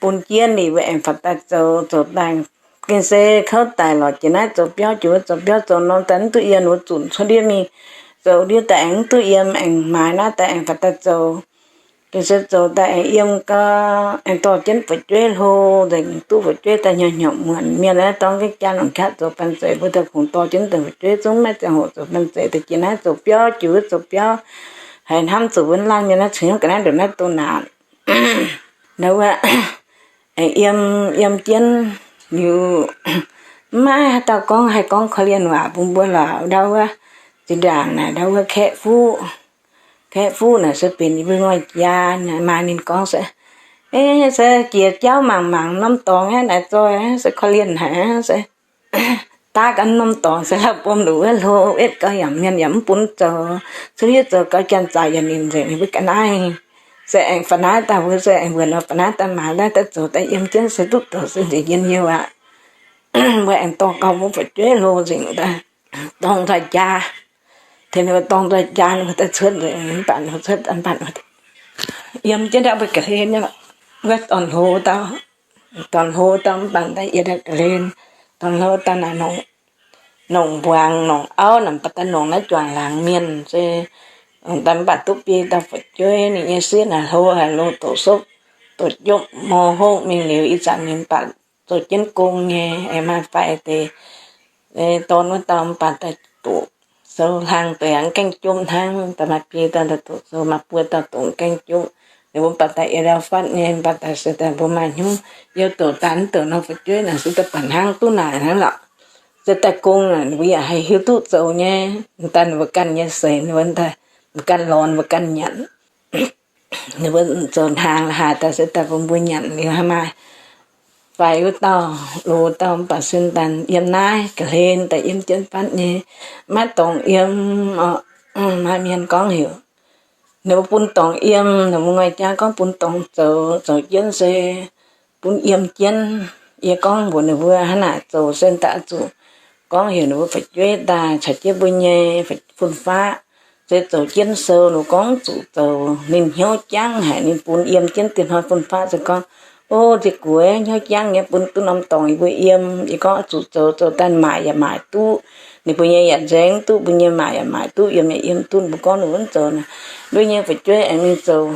bun jienv ninh mbuo aengx faaux daaih zoux, zoux daaih gengh se kouv daic lorqc, jiex naaiv zoux biauv, jiex wuov zoux biauv, zoux norm daaih mv duqv yiem, ninh mbuo zunc cuotv ndiev mingh zoux ndiev daaih aengx mv duqv yiem, aengx maaiz naaiv daaih aengx faaux daaih zoux. Gengh se zoux daaih aengx yiem gau, aengx dorh jienv fu'jueiv hlo nzengc, duqv fu'jueiv daaih hnyouv hnyouv muonc. Mienh naaiv dorng jienv jaa longc qaqv zoux banh zeic, mbuo daaih kungx dorh jienv daaih fu'jueiv zungv maiv ziangh hoc zoux banh zeic, daaih jiex naaiv zoux biauv, jiex wuov zoux biauv, haiz hnamv zuqc mbuo mv laangh mienh naaiv cingx hnyouv ga'naaiv ndongc naaiv doh naanc. Ndau wuov aengx yiem, yiem jienv liuz, mv maaih haaix dauh gorngv haih gorngv korv-lienh waac bun mbuo lorqc. Ndau wuov zinh ndaangc naaic, ndau wuov Kaeqv Fuqv, Kaeqv Fuqv naaic se benx yie mbuo ngoic jaa. Maaih ninh gorngv se, e, se jiex jauv mangc mangc norm dorngx aqv naaic, zoih se korv-lienh haic se daav ganh norm dorngx se lauh bom luc wuov hlo, wetv gau yaac mienh yaac mv bun zoux. Cuotv yie zoux gau janx-zaic yaac nimc nzengc ninh mbuo ga'naaiv. Se aengx faaux naaiv daaih, mbuo se aengx mbuox nor faaux naaiv daaih maaiz naaiv daaih zoux daaih yiem jienv se duqv zoux se nzengc yien hiuv aqv. Mbuo aengx dorh gau mbuo fu'jueiv hlo nzengc daaih, dorng nzoih jaa. Tengx ninh mbuo dorng nzoih jaa, ninh mbuo daaih cuotv nzengc mv baac cuotv mv baac yiem jienv ndau mbuo ga'hlen nyei, wuov dorn hlo dauh, dorn hlo dauh mv baac daaih yie daaih ga'hlen. Dorn hlo dauh naaic nongc mbuangz nongc auv naaic, mv baac daaih nongc naaiv juangc laangz mienh se daaih mv baac duqv biei dauh fu'jueiv. Ninh nyei sieqv naaic hlo haic, lo doqc sopv doqc jopv mo hopv mingh liuz, ih zanc ninh mv baac zoux jienv gong nyei, aengx maaih faix deix dorn wuov dauh mv baac daaih doqc sou hlang deix mv gaengh jopv hnangv. Daaih maaih biei dauh doqc sou, maaih buo dauh doqc mv gaengh jopv. Ninh mbuo mv baac daaih yie ndau fatv nyei, mv baac daaih se daaih mbuo maaih hnyouv youh doqc daaih mv doqc norm fu'jueiv naaic se daaih baac hnangv duqv naaic hnangv lorqc. Se daaih gong naaic ninh mbuo yaac haih hiuv duqv zoux nyei. Daaih ninh mbuo ganh nyei seix, ninh mbuo daaih mbuo ganh lorz, mbuo ganh nyanc. Ninh mbuo zoux hnaangx la'haaix daaih se daaih bun mbuo nyanc liuz, haaix maaih faix wuov dauh, loz dauh mv baac sin daaih yiem naaiv ga'hlen daaih yiem jienv fatv nyei, maiv dorngc yiem orqc. Maaih mienh gorngv heuc ninh mbuo bun dorngc yiem, ninh mbuo ngoic jaa gorngv bun dorngc zoux, zoux jienv se bun yiem jienv. Yie gorngv mbuox ninh mbuo hnangv naaic zoux se daaih zuqc gorngv heuc ninh mbuo fu'jueiv daaih caux jienv mbuo nyei fun-faqv se zoux jienv sou. Ninh gorngv zuqc zoux, ninh hnyouv jangv haic, ninh bun yiem jienv dieh hnoi fun-faqv se gorngv, O, ziec gueix hnyouv jangv nyei, bun duqv norm dorngx yie mbuo yiem. Yie gorngv zuqc zoux, zoux daaih maaic yaac maaic duqv, ninh mbuo nyei yaac nzaeng duqv, mbuo nyei maaic yaac maaic duqv, yiem yaac yiem duqv. Ninh mbuo gorngv ninh wuov zoux naaic, nduov nyei fu'jueiv aengx mingh zoux,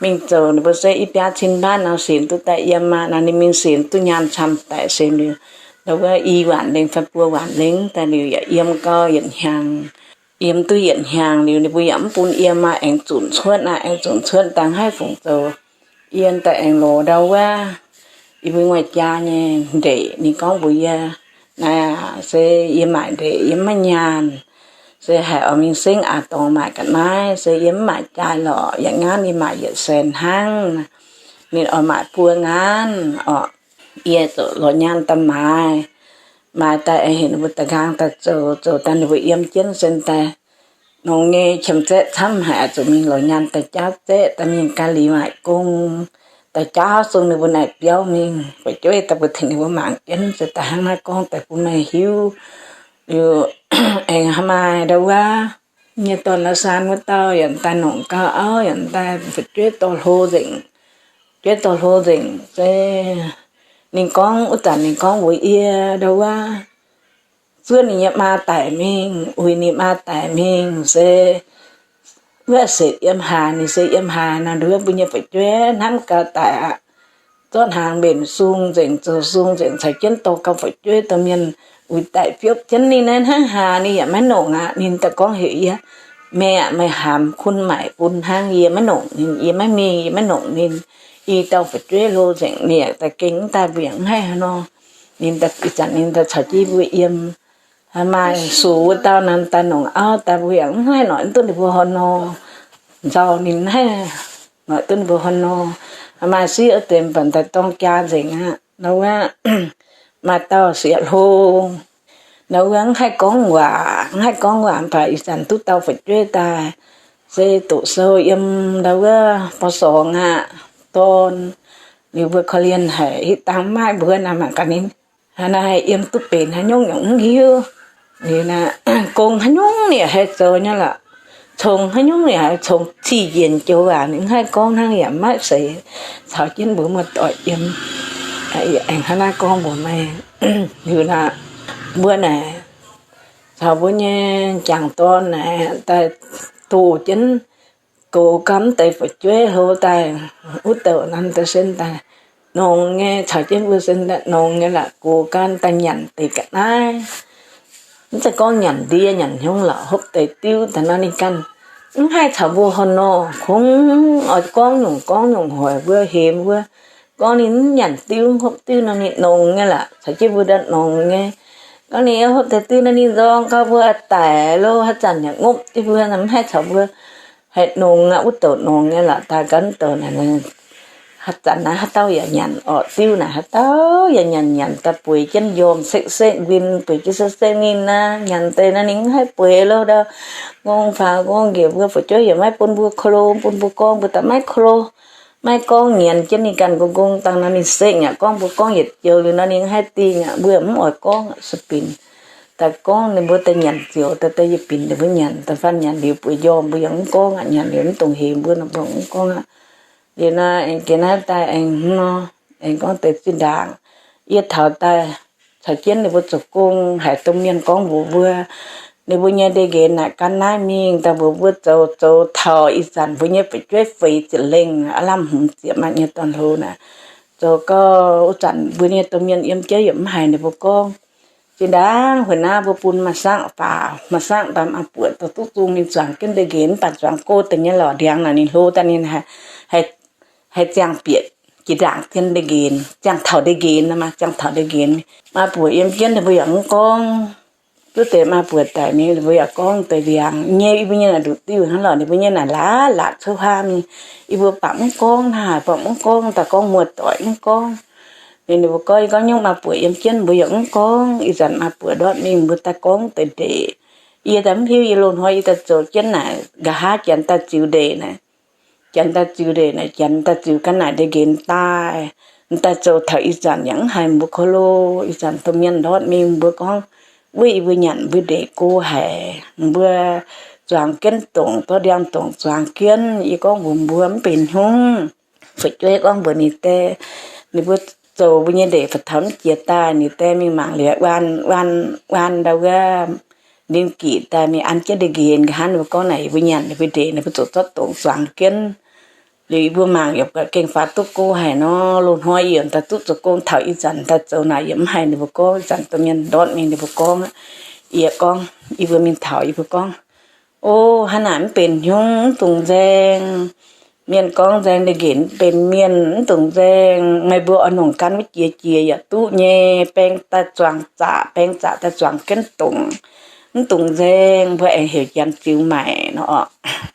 mingh zoux ninh mbuo se i biaa cin mbaanv nor sienx duqv daaih yiem aqv. Nor ninh mingh sienx duqv nyaanh camv daic se liuz, ndau wuov i waanc lengh fai buo waanc lengh daaih liuz yaac yiem gau yietc hnyangx, yiem duqv yietc hnyangx liuz ninh mbuo yaac mv bun yiem aqv, aengx zunc cuotv aqv, aengx zunc cuotv dangh haiv fungc zoux. Yiem daaih aengx lorz ndau wuov yie mbuo nguaih jaa nyei ndeic. Ninh gorngv mbuox yie, Naaiv aac, se yie maaic ndeic yie maiv nyaanh, se haiz oix mingh sengv aax dorngx maaic ga'naaiv, se yie mv maaic jaaix lorqc, yaac ngaanv yie maaic yietc saen hnangv. Ninh oix maaic buo ngaanv orqc. Yie ziouc lorz nyaanh daaih maaiz. Maaiz daaih aengx heuc ninh mbuo da'nqaang daaih zoux, zoux daaih ninh mbuo yiem jienv se daaih nongx nyei qiemx zaeqv camv haic, zuqc mingh lorz nyaanh daaih jaauv zaeqv, daaih mingh gaax liuz maaic gong, daaih jaauv sung ninh mbuo naaic biauv mingh. Fu'jueiv daaih mbuo tengx ninh mbuo mangc jienv se daaih hnangv naaiv gorngv daaih bun meih hiuv. Liuz aengx haaix maaih ndau wuov nyei dorn-la'saan wuov dauh yaac daaih nongc gauh auv, yaac daaih fu'jueiv dorh hlo nzengc, fu'jueiv dorh hlo nzengc se ninh gorngv, wuov zanc ninh gorngv mbuox yie ndau wuov, zuov ninh nyei maa daic mingh, uix ninh maa daic mingh se wuov setc yiem haaix, ninh se yiem haaix nor, nduov mbuo nyei fu'jueiv hnamv gau daic aqv. Zorqv hnaangx mbenc sung nzengc, zoux sung nzengc, caux jienv dorh gau fu'jueiv domh mienh uix daic biopv jienv ninh naaiv hnangv haaix, ninh yaac maiv nongc aqv. Ninh daaih gorngv heuc yie, Meih aac, meih haamx kun maaic bun hnangv, yie maiv nongc ninh, yie maiv mingh, yie maiv nongc ninh. I dauh fu'jueiv hlo nzengc, ninh yaac daaih gengh mv daaih, mbuo yaac mv haih haaix nor. Ninh daaih ih zanc ninh daaih caux jienv mbuo yiem. Haaix maaih sux wuov dauh naaic daaih nongc auv daaih, mbuo yaac mv haih noic duqv ninh mbuo haaix nor. Nzauh ninh haih noic duqv ninh mbuo haaix nor. Haaix maaih sieqv deix mv baac daaih dorng jaa nzengc aqv. Nor wuov maaih dauh sieqv hlo, nor wuov mv haih gorngv waac, mv haih gorngv waac mv baac ih zanc duqv dauh fu'jueiv daaih, se doqc sou yiem ndau wuov bor sorngx aqv, dorn. Liuz mbuo korv-lienh haic, hitv dangh mv maaih mbuo naaic mangc gaax ninh, haaix naaic haih yiem duqv benx haaix nyungc yaac mv hiuv. Liuz naaic gong haaix nyungc ninh yaac haih zoux nyei lorqc. Congx haaix nyungc ninh yaac haih congx, ziqc njienc joux waac ninh mv haih gorngv hnangv, yaac maiv seix caux jienv mbuo muoz-doic yiem. Aengx hnangv naaiv gorngv mbuox meih, liuz naaic mbuo naaic caux mbuo nyei jangc dorn naaic daaih doh jienv gox gau mv deix fu'jueiv hlo daaih, wuov douc naaiv daaih sen daaih nongx nyei, caux jienv mbuo sen daaih nongx nyei lorqc, gox gau daaih nyanc deix ga'naaiv. Mv zeiz gorngv nyanc ndie nyanc hnyungv lorqc, hopv deix diuv daaih nor ninh ganh mv haih caux mbuo haaix nor, kungx oix gorngv nyungc gorngv nyungc hoic mbuo, hemx mbuo. Gorngv ninh mv nyanc diuv mv hopv diuv nor ninh nongx nyei lorqc, caux jienv mbuo daaih nongx nyei. Gorngv ninh hopv deix diuv nor ninh nzorng gau mbuo daic lo, haaix zanc yaac ngopv jienv mbuo, mv haih caux mbuo haih nongx aqv. Wuov douc nongx nyei lorqc, daaih ganh douc naaic, haaix zanc naaiv haaix dauh yaac nyanc orqc, diuv naaic haaix dauh yaac nyanc, nyanc daaih bueix jienv njormh sekv-sekv nquin, bueix jienv sekv-sekv ninh naaiv, nyanc deix naaiv ninh mv haih bueix lo ndau. Ngongh faaux ngongh njiec, mbuo fu'jueiv yaac maiv bun mbuo klo, bun mbuo gorngv, mbuo daaih maiv klo. Maiv gorngv, nyienz jienv ninh ganh ngongh ngongh dangh nor ninh sekv aqv. Gorngv mbuo gorngv yietc joux liuz nor ninh mv haih dingh aqv, mbuo yaac mv oix gorngv aqv, sueih binc. Daaih gorngv ninh mbuo daaih nyanc ziouc daaih, daaih yietc binc ninh mbuo nyanc, da'faanh nyanc liuz bueix njormh mbuo yaac mv gorngv aqv, nyanc liuz mv dungx hemx mbuo nor mbuo mv gorngv aqv. Liuz naaiv aengx geh naaiv daaih aengx hnangv nor, aengx gorngv deix zinh ndaangc, yie taux daaih caux jienv ninh mbuo zoux gong, haiz domh mienh gorngv mbuox mbuo, ninh mbuo nyei ndeic-nqenx naaic gan naaiv mingh daaih mbuox mbuo zoux, zoux taux ih zanc mbuo nyei fu'jueiv feix ziepc lengh, aav lamh hmz ziepc maaih nyei dorn-hlo naaic. Zoux gau wuov zanc mbuo nyei domh mienh yiem jienv yaac mv haiz ninh mbuo gorngv. Zinh ndaangc hueic naaiv mbuo bun maaih saangv faaux, maaih saangv daaih maa buoc dorh duqv zung ninh zuangx jienv ndeic-nqenx, mv baac zuangx go deix nyei lorqc, ndiangx naaic ninh hlo daaih ninh haih ziangh bieqc jiex ndaangc zien ndeic-nqenx, ziangh taux ndeic-nqenx, ziangh taux ndeic-nqenx. Maa buoc yiem jienv ninh mbuo yaac mv gorngv. Duqv deix maa buoc daic mingh ninh mbuo yaac gorngv deix ndiangx nyei, yie mbuo nyei naaic nduqc diuh hnangv lorqc, ninh mbuo nyei naaic laatc laatc cou haav mingh. Yie mbuo baac mv gorngv, hnangv haaix baac mv gorngv, daaih gorngv muoz-doic mv gorngv. Ninh mbuo gorngv, yie gorngv nyungc maa buoc yiem jienv mbuo yaac mv gorngv. Ih zanc maa buoc ndortv mingh mbuo daaih gorngv deix ndeic. Yie daaih mv hiuv, yie loz-hnoi yie daaih zoux jienv naaic, nqa'haav janx daaih ziux ndeic naaic, janx daaih ziux ndeic naaic, janx daaih ziux ga'naaiv ndeic-nqenx daaih, M'daaih zoux taux ih zanc yaac mv haiz mbuo korv-lov. Ih zanc domh mienh ndortv mingh mbuo gorngv, wuov yie mbuo nyanc mbuo ndeic go haic, mbuo zuangx jienv dongc, dorh ndiangx-dongc zuangx jienv. Yie gorngv mbuox mbuo mv benx hnyungv. Fu'jueiv gorngv mbuox ninh die, ninh mbuo zoux mbuo nyei ndeic faaux taux mv jiex daaih, ninh die mingh mangc liuz, waan, waan ndau wuov ndin gic daaih mingh an jienv ndeic-nqenx. Nqa'haav ninh mbuo gorngv naaic, yie mbuo nyanc ninh mbuo ndeic, ninh mbuo zuqc zorqv dongc zuangx jienv. Liuz yie mbuo mangc yaac buatc gengh faaux duqv go haic nor. Loz-hnoi yie daaih duqv zoux gong taux ih zanc daaih zoux naaic yaac mv haiz ninh mbuo gorngv. Ih zanc domh mienh ndortv mingh ninh mbuo gorngv, yie gorngv, yie mbuo mingh taux yie mbuo gorngv, o, hnangv naaic mv benx hnyungv, mv dungx nzaeng. Mienh gorngv nzaeng ndeic-nqenx benx mienh, mv dungx nzaeng. Meih mbuo oix nongc gan wuov jiex jiex yaac duqv nyei. Baeng daaih zuangx zaqc, baeng zaqc daaih zuangx jienv dongc, mv dungx nzaeng. Mbuo aengx heuc janx ziux maaic nor.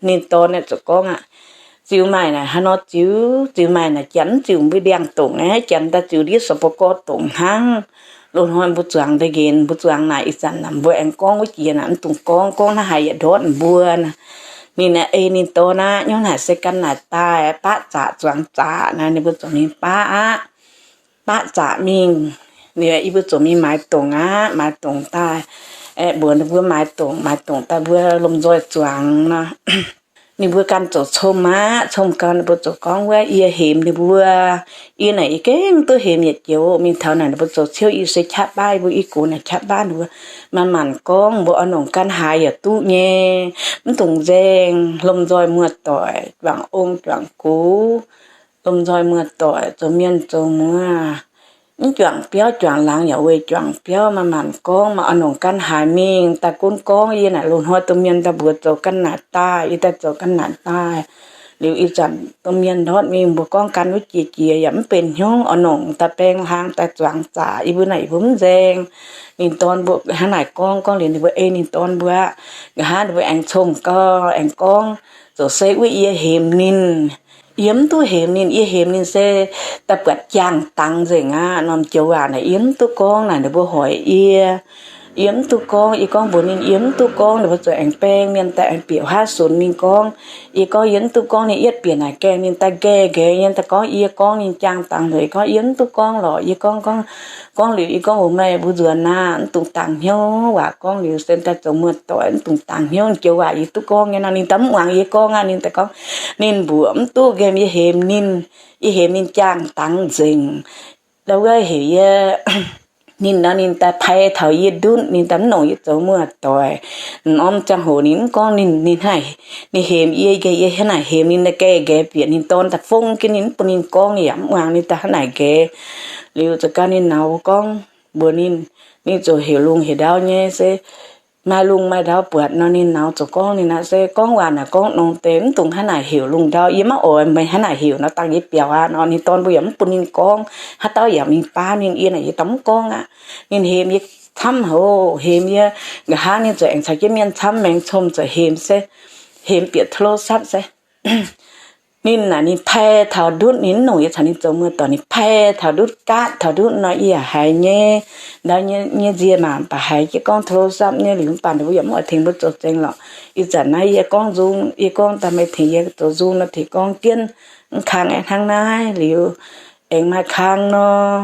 Ninh dorn naaic ziouc gorngv aqv, ziux maaic naaic haaix nor ziux? Ziux maaic naaic janx mv ziux mbuo ndiangx-dongc aqv, janx daaih ziux ndiev sou bou gorx dongc hnangv. Loz-hnoi mbuo zuangx ndeic-nqenx, mbuo zuangx naaic ih zanc naaic mbuo aengx gorngv wuov jiex naaic mv dungx gorngv, gorngv hnangv haaix yaac ndortv mbuo naaic. Ninh aeqv, ninh dorn aqv, hnyouv naaic se gan naaic daaih baqv zaqc zuangx zaqc naaic. Ninh mbuo ziouc mingh baqv aqv. Baqv zaqc mingh, yie mbuo ziouc mingh maaiz dongc aqv. Maaiz dongc daaih, aeqv, mbuox ninh mbuo maaiz dongc, maaiz dongc daaih mbuo lomh nzoih zuangx nor. Ninh mbuo ganh ziouc cong aqv. Cong gau ninh mbuo ziouc gorngv wuov, yie hemx ninh mbuo, yie naaic yie gengh duqv hemx yietc joux. Mingh taux naaic ninh mbuo zoux ciouv, yie se qaqv baav, yie mbuo i gox naaic qaqv baav, ninh mbuo manc-manc gorngv, mbuo oix nongc gan haaix yaac duqv nyei, mv dungx nzaeng. Lomh nzoih muoz-doic, juangc ong juangc gux, lomh nzoih muoz-doic, zoux mienh zoux muoz, mv juangc biauv juangc laangz yaac weic juangc biauv, manc-manc gorngv, maaih oix nongc gan haaix mingh daaih gunv gorngv. Yie naaic loz-hnoi domh mienh daaih mbuox zoux ga'naaiv daaih, yie daaih zoux ga'naaiv daaih. Liuz ih zanc domh mienh ndortv mingh mbuo gorngv gan wuov jiex jiex yaac mv benx hnyouv, oix nongc daaih baeng hlang daaih zuangx zaqc. Yie mbuo naaic yie mbuo mv nzaeng. Ninh dorn mbuo hnangv naaic gorngv, gorngv liuz ninh mbuo ei ninh dorn mbuo aqv. Nqa'haav ninh mbuo aengx cong gau aengx gorngv, zoux se wuov yie hemx ninh. Yie mv duqv hemx ninh. Yie hemx ninh se daaih buatc jaang-dangx nzengc aqv. Norm joux waac naaic yie mv duqv gorngv naaic ninh mbuo hoic yie. Yie mv duqv gorngv. Yie gorngv mbuox ninh yie mv duqv gorngv, ninh mbuo ziouc aengx baeng mienh daaih aengx bieqc huaav sunx mingh gorngv. Yie gorngv yie mv duqv gorngv, ninh yietv bieqc naaic gaengh ninh daaih nqaeh nqaeqv nyei daaih gorngv yie gorngv ninh jaang-dangx nzengc. Yie gorngv yie mv duqv gorngv lorqc. Yie gorngv, gorngv, gorngv liuz yie gorngv, o, meih mbuo nzuonx aqv, mv dungx dangx hnyouv waac gorngv liuz se daaih zoux muoz-doic mv dungx dangx hnyouv. Joux waac yie duqv gorngv nyei nor, ninh daaih mv muangx yie gorngv aqv. Ninh daaih gorngv, ninh mbuoqc mv duqv nqemh yie hemx ninh. Yie hemx ninh jaang-dangx nzengc. Ndau wuov heuc yie, ninh nor ninh daaih pai taux yie ndutv, ninh daaih mv nongc yie zoux muoz-doic. M'norm ziangh hoc ninh mv gorngv ninh, ninh hemx yie, yie hnangv naaic hemx ninh, nqaeh nqaeqv bieqc ninh dorn daaih fong jienv ninh mv bun ninh gorngv, ninh yaac mv muangx, ninh daaih hnangv naaic nqaeqv. Liuz ziouc gan ninh nauz gorngv mbuox ninh, ninh ziouc heuc lungh heuc ndau nyei se maaih lungh maaih ndau buatc nor, ninh nauz ziouc gorngv ninh aqv se gorngv waac naaic gorngv nongx deix mv dungx hnangv naaic heuc lungh ndau. Yie maiv oix meih hnangv naaic heuc nor, dangh yie biaux aqv nor. Ninh dorn mbuo yaac mv bun ninh gorngv, haaix dauh yaac mingh baav ninh, yie naaic yie daaih mv gorngv aqv. Ninh hemx yie camv haic, hemx yie nqa'haav ninh ziouc aengx caux jienv mienh camv maengx comh ziouc hemx se, hemx bieqc โทรศัพท์ se. Ninh naaic ninh pai taux ndutv, ninh mv nongc yie caux ninh zoux muoz-doic, ninh pai taux ndutv, gaatv taux ndutv nor yie yaac haiz nyei. Ndau nyei nzie maac baac haiz jienv gorngv โทรศัพท์ nyei liuz mv baac ninh mbuo yaac mv oix tengx mbuo zoux zengx lorqc. Ih zanc naaiv yie gorngv nzung, yie gorngv daaih meih tengx yie zoux nzung nor tengx gorngv jienv. Mv kang aeqv, hnangv naaiv liuz aengx maaih kang nor,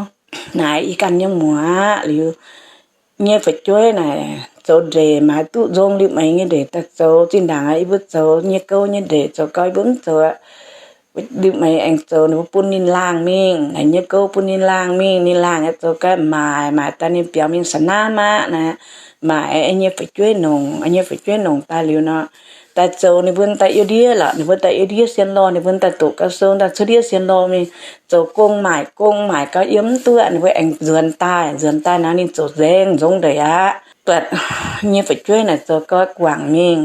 naaic yie ganh nyei muoz aqv liuz, nyei fu'jueiv naaic zoux ndeic maaiz duqv nzong liuz meih nyei ndeic daaih zoux. Zinh ndaangc yie mbuo zoux nyei gouv nyei ndeic zoux gau yie mbuo mv zoux aqv. Liuz meih aengx zoux ninh mbuo bun ninh laangh mingh, naaic nyei gouv bun ninh laangh mingh. Ninh laangh aeqv, zoux gau maaic, maaic daaih ninh biaux mingh สนาม aqv naaic, maaic nyei fu'jueiv nongc, nyei fu'jueiv nongc daaih liuz nor, daaih zoux ninh mbuo daaih yiem ndiev lorqc, ninh mbuo daaih yiem ndiev sien lorh, ninh mbuo daaih doqc gau sou daaih cuotv ndiev sien lorh mingh zoux gong maaic, gong maaic gau yiem mv duqv, ninh mbuo aengx nzuonx daaih, nzuonx daaih nor ninh ziouc nzaeng nzong ndeic aqv. Buatc nyei fu'jueiv naaic zoux gau guangc mingh.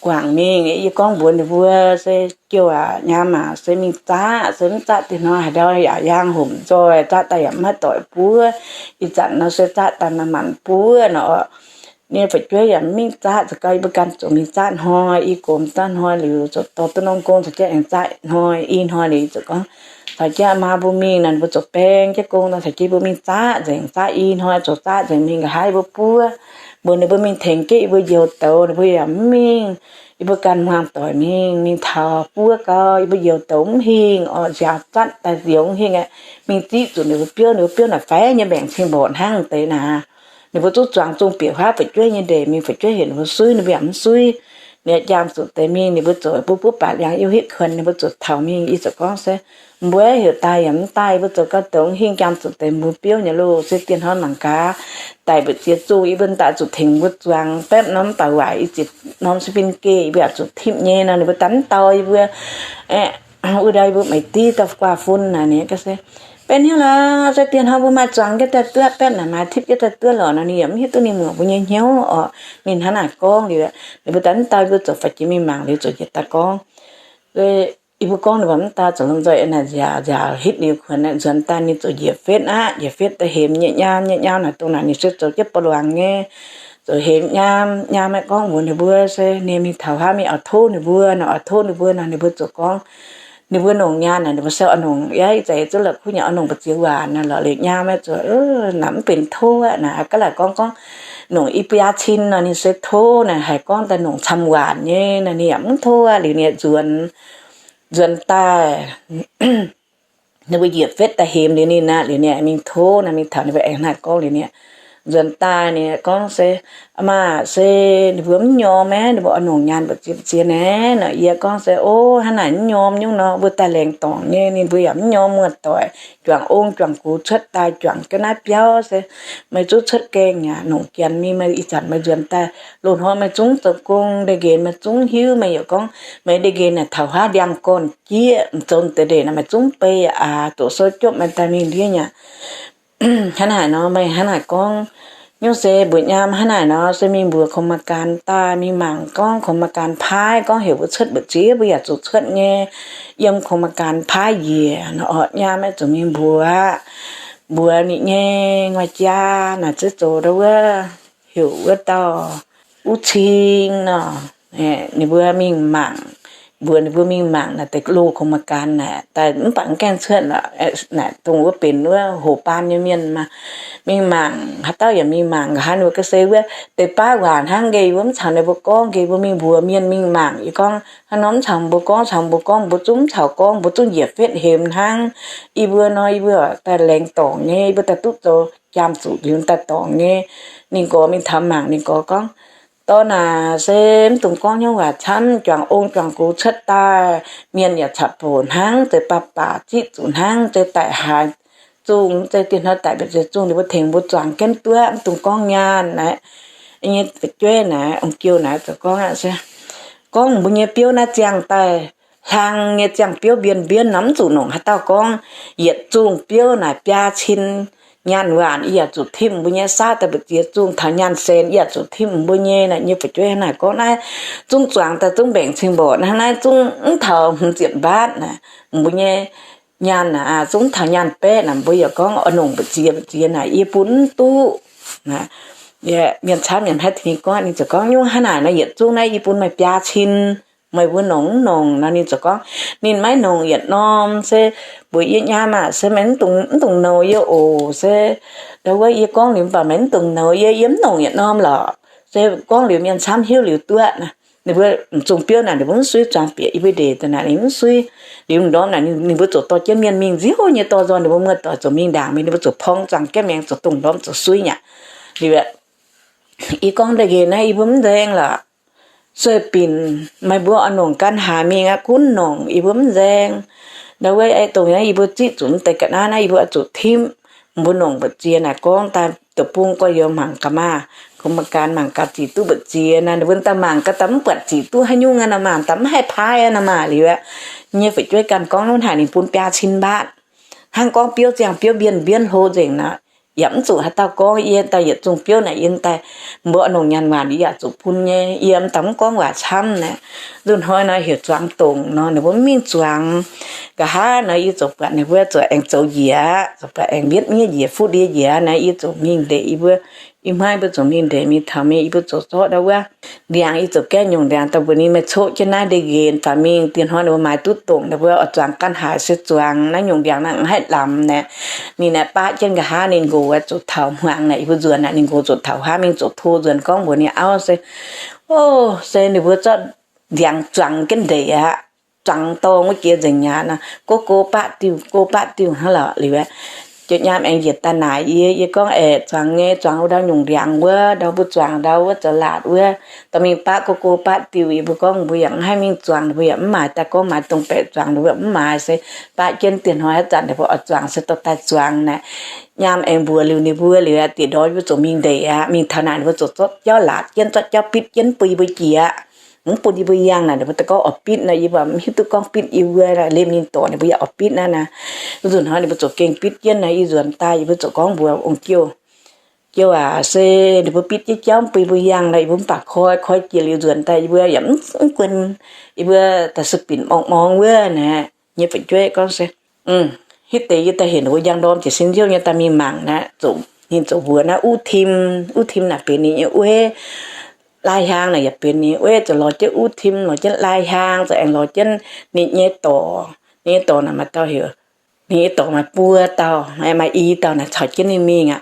Guangc mingh, yie gorngv mbuox ninh mbuo se, jouh aac, nyaam aac, se mingh zaqv, se mv zaqv dieh hnoi haaix ndau yaac yaang homc nzoih, zaqv daaih yaac mv haih doic buov. Ih zanc nor se zaqv daaih manc-manc buov nor. Nyei fu'jueiv yaac mv mingh zaqv, zoux gau yie mbuo ganh zuqc mingh zaqv hnoi. I gox zaqv hnoi liuz, zuqc dorh duqv norm gong caux jienv aengx zaqv hnoi. I hnoi liuz zuqc gorngv caux jienv maa mbuo mingh nor, ninh mbuo zuqc baeng jienv gong nor, caux jienv mbuo mingh zaqv nzengc. Zaqv i hnoi zuqc zaqv nzengc mingh nqa'haav yie mbuo buov. Mbuox ninh mbuo mingh tengx jienv yie mbuo njoux douz, ninh mbuo yaac mv mingh. yie mbuo ganh hmuangx doic mingh, mingh taux buov gau, yie mbuo youz douz mv hingh orqc, nziaaux zatv daaih youz mv hingh aqv. Mingh ziqv zuqc ninh mbuo biouv, ninh mbuo biouv naaic faix nyei mbaengc cing mborqc hnangv deix naaic. Ninh mbuo zungv zuangx zungh bieqc huaav fu'jueiv nyei ndeic mingh, fu'jueiv heuc ninh mbuo suiv, ninh mbuo yaac mv suiv. Ninh jaam zuqc deix mingh, ninh mbuo ziouc buov buov baac liangx, yie hiuv kuonx ninh mbuo ziouc taux mingh. Yie ziouc gorngv se, mbuo heuc daaih yaac mv daaih, yie mbuo zoux gau douz hingh, jaam zuqc deix mbuo biouv nyei loh, se dienh hnoi mangc gaax. Daic mbu'ziex zungh yie mbuo daaih zuqc tengx mbuo zuangx dapv norm daaih waaic, ih ziepc norm sipin geh yie mbuo yaac zuqc tipv nyei nor, ninh mbuo daaih mv dau yie mbuo. Wuov ndau yie mbuo maiv div dauh guaav fun naaic, ninh gorngv se, benx hnyouv lorqc, se dienh hnoi mbuo maaih zuangx jienv daaih duqv, baeqv naaic maaih tipv jienv daaih duqv lorqc nor, ninh yaac mv hiuv duqv ninh muoc mbuo nyei hnyouv orqc. Ninh hnangv naaic gorngv liuz, ninh mbuo daaih mv dau yie mbuo ziouc faix jiex mingh mangc liuz ziouc njiec daaih gorngv. Yie mbuo gorngv ninh mbuo mv dau, zoux lomh nzoih naaic nziaaux nziaaux hitv liuz kuonx naaic, nzuonx daaih ninh ziouc njiec fetv aqv. Njiec fetv daaih hemx nyei nyaam nyei nyaam naaic dongh naaic ninh se zoux jienv ba'luangc nyei, zoux hemx nyaam. Nyaam aeqv, gorngv mbuox ninh mbuo se ninh mingh taux haav mingh oix tov ninh mbuo nor, oix tov ninh mbuo nor, ninh mbuo ziouc gorngv, ninh mbuo nongc nyaanh naaic, ninh mbuo se oix nongc, yaac ih zanc zungv la'kuqv nyei, oix nongc mbu'ziex waanc naaic lorqc. Liuz nyaam aeqv, zoux naaic mv benx tov aqv naaic, gaax laaic gorngv, gorngv nongc i biaa cin nor, ninh se tov naaic, haiz gorngv daaih nongc camv waanc nyei nor, ninh yaac mv tov aqv. Liuz ninh nzuonx, nzuonx daaih ninh mbuo njiec fetv daaih hemx liuz ninh aqv, liuz ninh mingh tov naaic, mingh taux ninh mbuo aengx naaic gorngv liuz ninh nzuonx daaih ninh gorngv se, aa maah, se ninh mbuo mv nyorm aeqv, ninh mbuo oix nongc nyaanh mbu'ziex mbu'ziex naaic nor. Yie gorngv se, o, hnangv naaic mv nyorm nyungc nor, mbuo daaih laengz dorngc nyei, ninh mbuo yaac mv nyorm muoz-doic, juangc ong juangc gux cuotv daaih juangc ga'naaiv biauv se meih zungv cuotv gaengh yaac nongc janx mingh, meih ih zanc meih nzuonx daaih loz-hnoi meih zungv zoux gong, ndeic-nqenx meih zungv hiuv, meih yaac gorngv meih ndeic-nqenx naaic taux haav ndiangx-gorn jieqv, zoux deix naaic meih zungv bei aqv, doqc sou jopv meih daaih mingh ndiev yaac hnangv naaic nor, meih hnangv naaic gorngv. Nyungc se mbuox nyaam hnangv naaic nor, se mingh mbuox kungx maaih gaanx daaih, mingh mangc gorngv kungx maaih gaanx paaiv, gorngv heuc mbuo cuotv mbu'ziex mbuo yaac zuqc cuotv nyei. Yiem kungx maaih gaanx paaiv njiec nor, orqc, nyaam aeqv, zuqc mingh mbuox, mbuox ninh nyei nguaih jaa naaic, ziex zoux ndau wuov, heuc wuov dauh wuov cing nor, ninh mbuo mingh mangc, mbuox ninh mbuo mingh mangc naaic deix loz kungx maaih gaanx naaic, daaih mv baac mv gaengh cuotv lorqc, naaic dongh wuov benx wuov hoc baan nyei mienh maah. Mingh mangc, haaix dauh yaac mingh mangc, nqa'haav ninh mbuo ga'sie wuov deix baav waac hnangv, nqe yie mbuo mv caux ninh mbuo gorngv, nqe yie mbuo mingh mbuox mienh mingh mangc. Yie gorngv hnangv nor mv caux mbuo gorngv, caux mbuo gorngv, mbuo zungv mv caux gorngv, mbuo zungv njiec fetv hemx hnangv. Yie mbuo nor, yie mbuo daaih laengz dorngc nyei, yie mbuo daaih duqv zoux jaam zuqc liuz daaih dorngc nyei. Ninh gorx mingh taux mangc, ninh gorx gorngv, dorn aac, se mv dungx gorngv hnyouv waac camv, juangc ong juangc gux cuotv daaih, mienh yaac caqv-boc hnangv, deix baav baac ziqv zuqc hnangv, deix daic haaix zungh, deix diex hnoi daic mbu'ziex zungh, ninh mbuo tengx mbuo zuangx jienv duqv, mv dungx gorngv nyaanh naaic. Nyei fu'jueiv naaic, ong-jiou naaic ziouc gorngv aqv se, gorngv mbuo nyei biouv naaiv ziangh daaih, hlang nyei ziangh biouv mbien mbien nor, mv zuqc nongc haaix dauh gorngv. Yietc zungh biouv naaic biaa cin nyaanh waanc, yie yaac zuqc tipv mbuo nyei. Saauv daaih mbu'ziex zungh taux nyaanh sen, yie yaac zuqc tipv mbuo nyei. Naaic nyei fu'jueiv naaic gorngv, naaiv zungv zuangx daaih zungv mbaengc cing mborqc hnangv, naaiv zungv mv taux hmz ziepc mbaatv naaic, mbuo nyei nyaanh naaic, zungv mv taux nyaanh baeqv naaic, mbuo yaac gorngv oix nongc mbu'ziex mbu'ziex naaic, yie bun mv duqv. Mienh camv mienh haiv tengx gorngv, ninh ziouc gorngv, nyungc hnangv naaic nor, yietc zungv naaiv yie bun meih biaa cin, meih mbuo nongc mv nongc nor? Ninh ziouc gorngv ninh maiv nongc yietc norm. Se mbuox yie, nyaam aac, se meih mv dungx, mv dungx nouc yie oc. Se ndau wuov yie gorngv liuz mv baac meih mv dungx nouc yie, yie mv nongc yietc norm lorqc. Se gorngv liuz mienh camv hiuv liuz duqv naaic, ninh mbuo m'zungh biouv naaic ninh mbuo mv suiv, zuangx bieqc yie mbuo ndeic daaih naaic ninh mv suiv. Liuz ndorm naaic ninh mbuo ziouc dorh jienv mienh mingh nziouv nyei dorh nzorng ninh mbuo muoz-doic ziouc mingh ndaangc mingh, ninh mbuo ziouc porng zuangx jienv mingh ziouc dongh ndorm ziouc suiv nyei. Liuz yie gorngv ndeic-nqenx naaiv yie mbuo mv nzaeng lorqc. Sueih-binc meih mbuo oix nongc gan haaix mingh aqv, gunv nongc, yie mbuo mv nzaeng. Ndau wuov dongh yie mbuo ziqv zuqc mv deix ga'naaiv naaiv yie mbuo oix zuqc tipv. Mbuo nongc mbu'ziex naaic gorngv daaih deic-bung gorx-youz mangc gaax maah, kungx maaih gaanx mangc gaax ziqc duqv mbu'ziex naaic, ninh mbuo daaih mangc gaax daaih mv buatc ziqc duqv haaix nyungc aqv nor maah, daaih mv haih paaiv aqv nor maah. Liuz yie nyei fu'jueiv ganh gorngv, lunx haic ninh bun biaa cin mbaatv. Hnangv gorngv biouv ziangh biouv mbienv mbienv hlo nzengc nor, yaac mv zuqc haaix dauh gorngv. Yie daaih yietc zungh biouv naaic yie daaih, mbuo oix nongc nyanc waanc yie yaac zuqc bun nyei. Yie daaih mv gorngv waac camv naaic. Nzunc hnoi nor heuc zuangx dongc nor, ninh mbuo mv mingh zuangx. Nqa'haav nor yie ziouc buatc ninh mbuo ziouc aengx zoux njiec, ziouc buatc aengx mbietv miev njiec, fuqv ndie njiec naaic, yie ziouc mingh ndeic yie mbuo, yie hmaiv mbuo ziouc mingh ndeic mingh taux mingh, yie mbuo ziouc zorqv ndau wuov ndiangx, yie ziouc gaeqv nyungc ndiangx daaih mbuox ninh, meih coqv jienv naaiv ndeic-nqenx faaux mingh, dien hnoi ninh mbuo maaiz duqv dongc, ninh mbuo oix zuangx ganh haic se zuangx. Naaiv nyungc ndiangx naaiv mv haih lamz naaic. Ninh naaic baqv jienv nqa'haav ninh nqox zuqc taux hmuangx naaic, yie mbuo nzuonx naaic, ninh nqox zuqc taux haav mingh ziouc to nzuonx gorngv mbuox ninh auv se, o, se ninh mbuo zorqv nziangx zuangx jienv ndeic aqv. Zuangx dorng wuov jiex nzengc mi'aqv nor, go go baqv diuh, go baqv diuh hnangv lorqc. Liuz, ziouc nyaam aengx njiec daaih naaic yie, yie gorngv, Aeqv, zuangx nyei, zuangx ndau nyungc ndiangx wuov, ndau mbuo zuangx ndau wuov zoux laatc wuov, dorh mingh baqv go go baqv diuh. Yie mbuo gorngv mbuo yaac mv haih mingh zuangx, mbuo yaac mv maaiz daaih gorngv maaiz dongh baeqc zuangx, mbuo yaac mv maaiz, se baqv jienv dieh hnoi haaix zanc ninh mbuo oix zuangx se dorh daaih zuangx naaic. Nyaam aengx mbuox liuz ninh mbuo liuz, diex ndorm yie mbuo ziouc mingh ndeic aqv. Mingh taux naaic ninh mbuo ziouc zorqv jauv laatc jienv, zorqv jauv bitv jienv bun yie mbuo jiex aqv. Mv bun yie mbuo yangh naaic, ninh mbuo daaih gorngv oix bitv naaic, yie mbuo mv hiuv duqv gorngv bitv. Yie mbuo liemh ninh dorc ninh mbuo yaac oix bitv naaiv naaic. Wuov nzunc hnoi ninh mbuo ziouc gengh bitv jienv naaic, ih nzuonx daaih yie mbuo ziouc gorngv mbuox ong jouh, jouh aac, se ninh mbuo bitv jienv jauv mv bun yie mbuo yangh naaic, yie mbuo mv baac koi, koi jiex liuz nzuonx daaih yie mbuo yaac mv gunv, yie mbuo daaih se binc morngx-morngx wuov naaic. Nyei fu'jueiv gorngv se, hitv deix yie daaih heuc ninh mbuo njang ndorm jiez sin nziouv nyei daaih mingh mangc naaic, ninh ziouc mbuox naaiv uv tim, uv tim naaic benx ninh nyei uv, lai hiaang naaic yaac benx ninh uv, ziouc lorz jienv uv tim, lorz jienv lai hiaang, ziouc aengx lorz jienv ninh nyei dorc. Ninh nyei dorc naaic maaih dauh heuc, ninh nyei dorc maaih buo dauh, maaih i dauh naaic caux jienv ninh mingh aqv.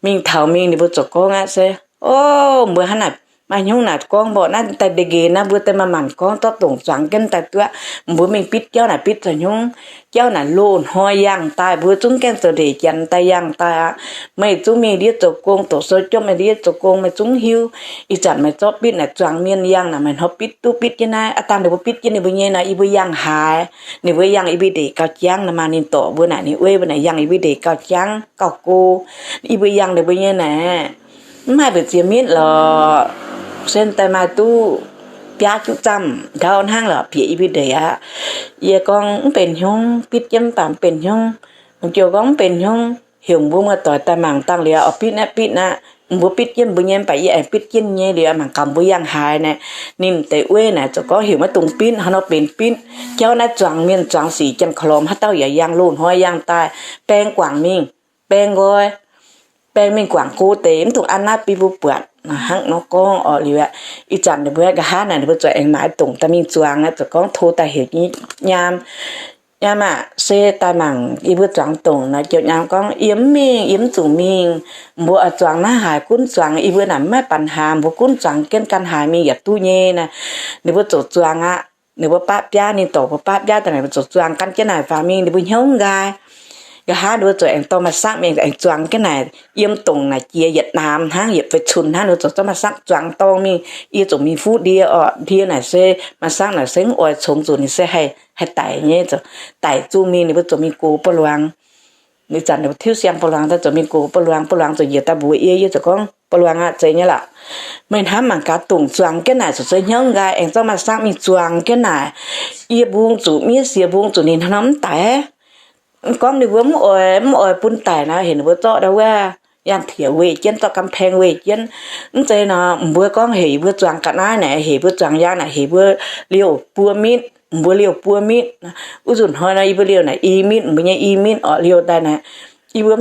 Mingh taux mingh ninh mbuo ziouc gorngv aqv se, O, mbuo hnangv naaic maaih hnyungv naaic gorngv mborqv naaiv daaih ndeic nqenx naaiv, mbuo daaih maaih maanc gorngv zorqv dongc zuangx jienv daaih duqv. Mbuo mingh bitv jauv naaic bitv zoux hnyungv? Jauv naaic loz-hnoi yangh daaih, mbuo zungv gaengh zoux ndeic janx daaih yangh daaih aqv. Meih zungv mingh ndiev zoux gong, doqc sou jomv meih ndiev zoux gong, meih zungv hiuv. Ih zanc meih zorqv bitv naaic zuangx mienh yangh naaic, meih hnoi bitv duqv bitv jienv naaiv. Aav dangh ninh mbuo bitv jienv ninh mbuo nyei naaic, yie mbuo yangh haaix, ninh mbuo yangh yie mbuo ndeic gauh jangv nor maah. Ninh dorc mbuo naaic, ninh uv mbuo naaic yangh yie mbuo ndeic gauh jangv gauh go. Yie mbuo yangh ninh mbuo nyei naaic, mv haih mbu'ziex mitv lorqc. Se daaih maaih duqv biaa juqv zamh ndau hnangv lorqc, bieqc yie mbuo ndeic aqv. Yie gorngv mv benx hnyungv, bitv jienv mv baac mv benx hnyungv. Hungh jouh gorngv mv benx hnyungv, heuc mbuo muoz-doic daaih mangc dangh liuz oix bitv naaiv bitv naaiv. Mbuo bitv jienv mbuo nyei mv baac yie aengx bitv jienv nyei liuz mangc gaax mbuo yangh haaix naaic. Ninh deix uv naaic ziouc gorngv heuc maiv dungx bitv, hnangv nor benx bitv. Jauv naaiv zuangx mienh zuangx sic janx-korv-lorqc haaix dauh yaac yangh loz-hnoi yangh daaih, baeng guangc mingh, baeng nqoi, baeng mingh guangc go deix, mv dungx an naaiv bun mbuo buatc. Hnangv nor gorngv orqc liuz aqv. Ih zanc ninh mbuo nqa'haav naaic ninh mbuo ziouc aengx maaiz dongc daaih mingh zuangx aqv, ziouc gorngv tov daaih heuc nyaam, nyaam aah, se daaih mangc yie mbuo zuangx dongc nor. Ziouc nyaam gorngv, Yie mv mingh, yie mv zuqc mingh. Mbuo oix zuangx naaiv haaix gunv zuangx, yie mbuo naaic mv maaih banh haaix, mbuo gunv zuangx jienv ganh haaix mingh yaac duqv nyei naaic. Ninh mbuo ziouc zuangx aqv. Ninh mbuo baqv biaav, ninh dorc mbuo baqv biaav daaih, ninh mbuo ziouc zuangx gan jienv naaic faaux mingh, ninh mbuo hnyouv nqaai. Nqa'haav ninh mbuo ziouc aengx dorh maaih saqv mingh aengx zuangx jienv naaic, yiem dongc naaic jiex yietc naamh hnangv, yietc feix cunx hnangv, ninh mbuo ziouc zorqv maaih saqv zuangx dorng mingh. Yie ziouc mingh fuqv ndie orqc, ndie naaic se maaih saqv naaic se mv oix congx zuqc ninh se haih, haih daic nyei, ziouc daic zuqc mingh, ninh mbuo ziouc mingh gox buo luangx. Ih zanc ninh mbuo tiuv siang buo luangx daaih ziouc mingh gox buo luangx, buo luangx ziouc njiec daaih mbuox yie, yie ziouc gorngv, Buo luangx aqv, zeiz nyei lorqc. Meih hnamv mangc gaax dongc zuangx jienv naaic ziouc se hnyouv nqaai, aengx zorqv maaih saqv mingh zuangx jienv naaic. Yie mbungx zuqc, miev siex mbungx zuqc ninh hnangv nor mv daic. Gorngv ninh mbuo mv oix, mv oix bun daic nor, heuc ninh mbuo zorqv ndau wuov yangh tiex weih jienv, zorqv กำแพง weih jienv. Mv zeiz nor, mbuo gorngv heuc yie mbuo zuangx ga'naaiv naaic, heuc mbuo zuangx yangh naaic, heuc mbuo liouh buo mitv, mbuo liouh buo mitv. Wuov nzunc hnoi nor yie mbuo liouh naaic i mitv, mbuo nyei i mitv orqc, liouh daaih naaic, yie mbuo,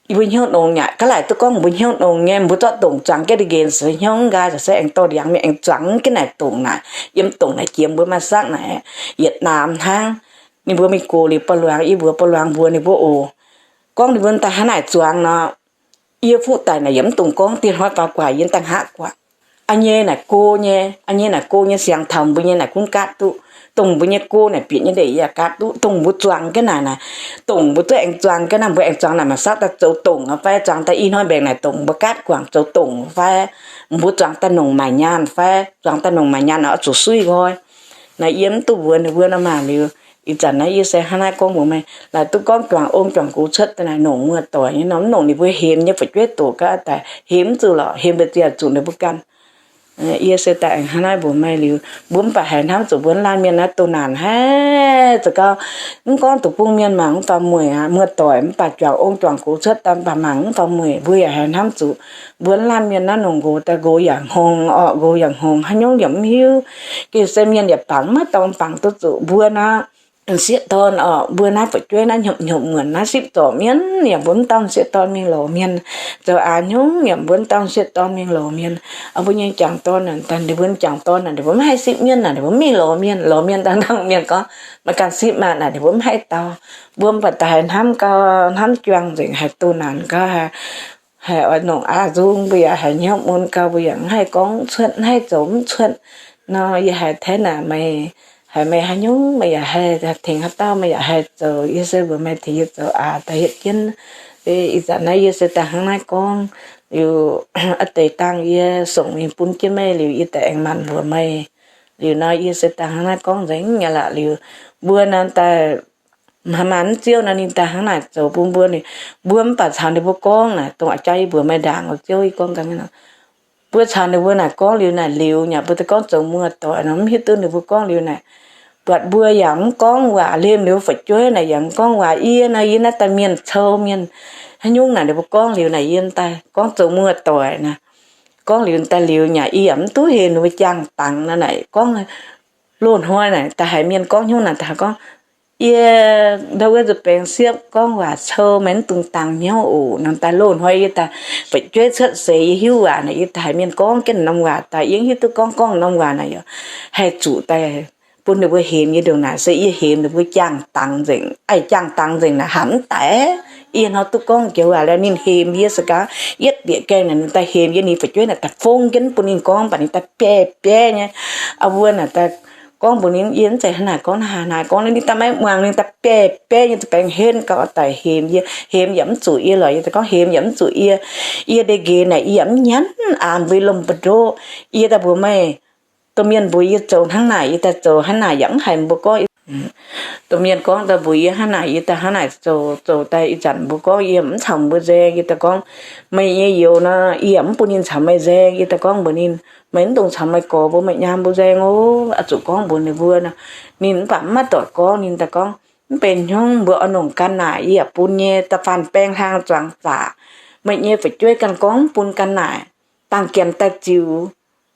yie mbuo hnyouv nongx nyei aqv. Ga'laaic duqv gorngv mbuo hnyouv nongx nyei, mbuo zorqv dongc zuangx jienv da'nqenx se hnyouv nqaai, se aengx dorh ndiangx mingh aengx zuangx jienv naaic dongc naaic, yiem dongc naaic jiex mbuo maaih saqv naaic, yietc naamh hnangv. Ninh mbuo mingh gox liuz buo luangx, yie mbuox buo luangx mbuox ninh mbuo oc, gorngv ninh mbuo daaih hnangv naaic zuangx nor, yie fuqv daic naaic yaac mv dungx gorngv, dieh hnoi faaux guaax yie daaih hngaqv guaax. A'nyei naaic go nyei, a'nyei naaic go nyei siangx taux mbuo nyei naaic gunv gaatv duqv. Dongh mbuo nyei go naaic bieqc nyei ndeic yaac gaatv duqv. Dongh mbuo zuangx jienv naaic, naaic, dongh mbuo zuqc aengx zuangx jienv naaic, mbuo aengx zuangx naaic maaih saqv daaih zoux dongc fai zuangx daaih i hnoi mbaengx naaic dongc mbuo gaatv guangc zoux dongc fai, mbuo zuangx daaih nongc maaic nyaanh fai, zuangx daaih nongc maaic nyaanh oix zuqc suiv nqoi. Naaic yie mv duqv mbuox ninh mbuo nor maah liuz, ih zanc naaiv yie se hnangv naaiv gorngv mbuox meih, laaic duqv gorngv juangc ong juangc gox cuotv daaih naaic nongc muoz-doic nyei nor, mv nongc ninh mbuo hemx nyei fu'jueiv doqc gaax daic, hemx mv zuqc lorqc, hemx mbu'ziex zuqc ninh mbuo ganh. Yie se daaih aengx hnangv naaiv mbuox meih liuz, mbuo mv baac haiz hnamv zuqc mbuo laanh mienh naaiv doh naanc haic. Zoux gau, mv gorngv dongh bung mienh mangc mv faaux mueic aqv, muoz-doic mv baac juangc ong juangc gox cuotv daaih mv baac mangc mv faaux mueic, mbuo yaac haiz hnamv zuqc mbuo laanh mienh naaiv nongc nqox daaih, nqox yaac hngongx orqc, nqox yaac hngongx, haaix nyungc yaac mv hiuv. Gengh se mienh yaac bangc maiv dorngx bangc duqv zuqc mbuo naaiv sieqv dorn orqc, mbuo naaiv fu'jueiv naaiv hnyopv hnyopv muonc naaiv sipv zorc mienh yaac mbuo mv dauh sieqv dorn mingh lorz mienh. Zoux aax nyungc yaac mbuo mv dauh sieqv dorn mingh lorz mienh. Mbuo nyei jangc dorn naaic, ninh mbuo jangc dorn naaic, ninh mbuo mv haih sipv mienh naaic, ninh mbuo mv mingh lorz mienh. Lorz mienh dangh dangh mienh gorngv, meih ganh sipv maah naaic, ninh mbuo mv haih dau. Mbuo mv baac daaih haiz hnamv gau, hnamv juang nzengc, haiz doh naanc gau, haiz oix nongc aqv nzung, mbuo yaac haiz hnyouv mun gau, mbuo yaac mv haih gorngv mv cuotv, mv haih zoux mv cuotv. Nor yie haiz tengx naaic meih, haiz meih haaix nyungc meih yaac haih tengx haaix dauh, meih yaac haih zoux. Yie se mbuox meih tengx yie zoux aac daaih hietv jienv. Ih zanc naaiv yie se daaih hnangv naaiv gorngv liuz, a'deix dangh yie songc mingh bun jienv meih liuz, yie daaih aengx maanc mbuox meih. Liuz nor yie se daaih hnangv naaiv gorngv nzengc nyei lorqc. Liuz mbuo naaiv daaih haaix maaih mv ziouv nor, ninh daaih hnangv naaic zoux bun mbuo. Ninh, mbuo mv baac caux ninh mbuo gorngv naaic, dongh a'jang yie mbuox meih ndaangc, ziouv yie gorngv ganh, mbuo caux ninh mbuo naaic gorngv liuz naaic liuz nyei, mbuo daaih gorngv zoux muoz-doic nor, mv hiuv duqv ninh mbuo gorngv liuz naaic, buatc mbuo yaac mv gorngv waac, liemh liuz fu'jueiv naaic yaac mv gorngv waac. Yie nor, yie naaiv daaih mienh cou mienh, haaix nyungc naaic ninh mbuo gorngv liuz naaic, yie daaih gorngv zoux muoz-doic naaic, gorngv liuz daaih liuz nyei, yie yaac mv duqv heuc ninh mbuo jangx dangx nor naaic, gorngv loz-hnoi naaic daaih haiz mienh gorngv hnyouv naaic daaih gorngv, yie ndau wuov nzuih baengx siepv gorngv waac cou, meih mv dungx dangx hnyouv oc nor. Daaih loz-hnoi yie daaih fu'jueiv cuotv seix yie hiuv waac naaic, yie daaih haiz mienh gorngv jienv norm waac daaih, yie mv hiuv duqv gorngv, gorngv norm waac naaic yaac haih zuqc daaih bun ninh mbuo hemx yie ndongc naaic. Se yie hemx ninh mbuo jangx dangx nzengc, aih, jangx dangx nzengc naaic, hanc mv daic. Yie hnoi duqv gorngv joux waac liuz ninh hemx yie, se gaax yietv bieqc gaengh naaic ninh daaih hemx yie, ninh fu'jueiv naaic daaih fong jienv bun ninh gorngv, mv baac ninh daaih biei biei nyei. Aa, mbuo naaic daaih gorngv mbuox ninh, yie mv zeiz hnangv naaic gorngv, hnangv naaic gorngv, ninh daaih maiv muangx, ninh daaih biei biei nyei, daaih baengh henv gauh daaih hemx yie. Hemx yaac mv zuqc yie lorqc. Yie daaih gorngv hemx yaac mv zuqc yie. Yie ndeic nqex naaic yie yaac mv nyanv, aa, mbuo lomh mbu'ndongx. Yie daaih mbuox meih, domh mienh mbuox yie zoux hnangv naaic, yie daaih zoux hnangv naaic, yaac mv haiz mbuo gorngv. Domh mienh gorngv daaih mbuox yie hnangv naaic, yie daaih hnangv naaic zoux. Zoux daaih ih zanc mbuo gorngv yie mv caux mbuo nzaeng. Yie daaih gorngv, meih nyei youz nor, yie yaac mv bun ninh caux meih nzaeng. Yie daaih gorngv mbuox ninh, meih mv dungx caux meih gorx mbuo, meih nyaam mbuo nzaeng oc. Oix zuqc gorngv mbuox ninh mbuo nor. Ninh mv baac mv maaih doic gorngv. Ninh daaih gorngv, mv benx hnyouv, mbuo oix nongc ga'naaiv yaac bun nyei, da'faanh baeng hlang zuangx zaqc. Meih nyei fu'jueiv ganh gorngv mv bun ga'naaiv, dangh janx daaih ziux,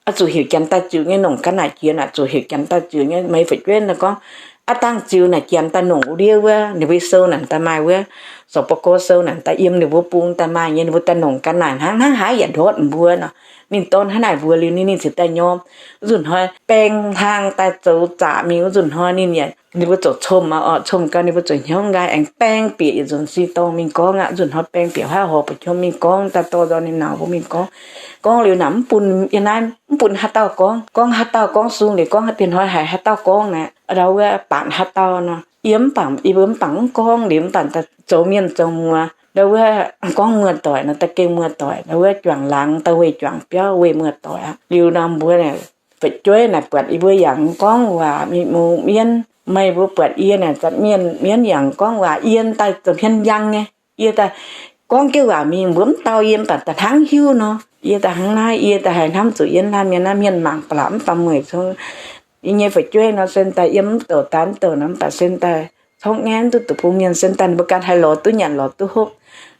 oix zuqc heuc janx daaih ziux nyei, nongc ga'naaiv jiex naaic zuqc heuc janx daaih ziux nyei. Meih fu'jueiv naaic gorngv, aav dangh ziux naaic janx daaih nongc wuov ndiev wuov, ninh mbuo sou naaic daaih maaih wuov, sou ba'go sou naaic daaih yiem ninh mbuo bung daaih maaih nyei, ninh mbuo daaih nongc ga'naaiv hnangv, hnangv haaix yaac ndortv mbuo nor. Ninh dorn hnangv naaic mbuox liuz ninh, ninh ziouc daaih nyorm. Wuov nzunc hnoi baeng hlang daaih zoux zaqc mingh, wuov nzunc hnoi ninh yaac, ninh mbuo ziouc comc aqv, comc gau ninh mbuo ziouc hnyouv nqaai aengx baeng bieqc yietc nzunc si dorngh mingh gorngv aqv. Wuov nzunc hnoi baeng bieqc haaix horc buatc comc mingh gorngv, daaih dorh nzorng ninh nauz mbuo mingh gorngv. Gorngv liuz naaic mv bun, yie naaiv mv bun haaix dauh gorngv, gorngv haaix dauh gorngv sung liuz gorngv haaix dieh hnoi haiz haaix dauh gorngv naaic, ndau wuov baanc haaix dauh nor, yie mv baac, yie mbuo mv baac mv gorngv liuz mv baac daaih zoux mienh zoux muoz. Ndau wuov gorngv muoz-doic nor, daaih gengh muoz-doic. Ndau wuov juangc laangz daaih weih juangc biauv, weih muoz-doic aqv. Liuz nor mbuo naaic fu'jueiv naaic buatc yie mbuo yangh gorngv waac mingh mungz mienv, meih mbuo buatc yie naaic zanc mienh, mienv yangh gorngv waac yie daaih zoux hmien njang nyei. Yie daaih gorngv jienv waac mingh mbuo mv dau yie mv baac daaih hnangv hiuv nor. Yie daaih hnangv naaiv, yie daaih haiz hnamv zuqc yie naaiv mienh, naaiv mienh mangc ba'laqc mv baac mueic cong. Yie nyei fu'jueiv nor se daaih yiem mv douc daaih mv douc nor mv baac se daaih corc ngaengv duqv duqv bun mienh, se daaih ninh mbuo ganh haih lorz duqv nyanc lorz duqv hopv.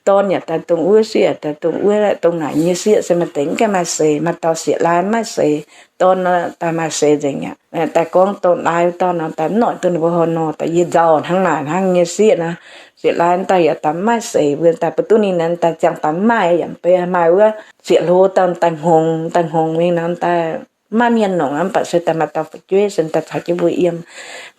Dorn yaac daaih dongh wuov, sieqv yaac daaih dongh wuov, dongh naaic nyei sieqv se maaih deix mv gaengh maaih seix, maaih dauh sieqv-laai mv maaih seix. Dorn nor daaih maaih seix nzengc aqv. Daaih gorngv dorn-laai wuov dauh nor daaih mv noic duqv ninh mbuo horh nor, daaih yie nzauh hnangv naaic hnangv nyei sieqv nor. Sieqv-laai daaih yaac daaih mv maaih seix, mbuo daaih mbuo duqv ninh daaih ziangh daaih mv maaih, yaac mv baac maaih wuov sieqv-hlo dauh daaih hngongx, daaih hngongx mingh nor daaih mv maaih mienh nongc, mv baac se daaih maaih dauh fu'jueiv se daaih caux jienv mbuo yiem.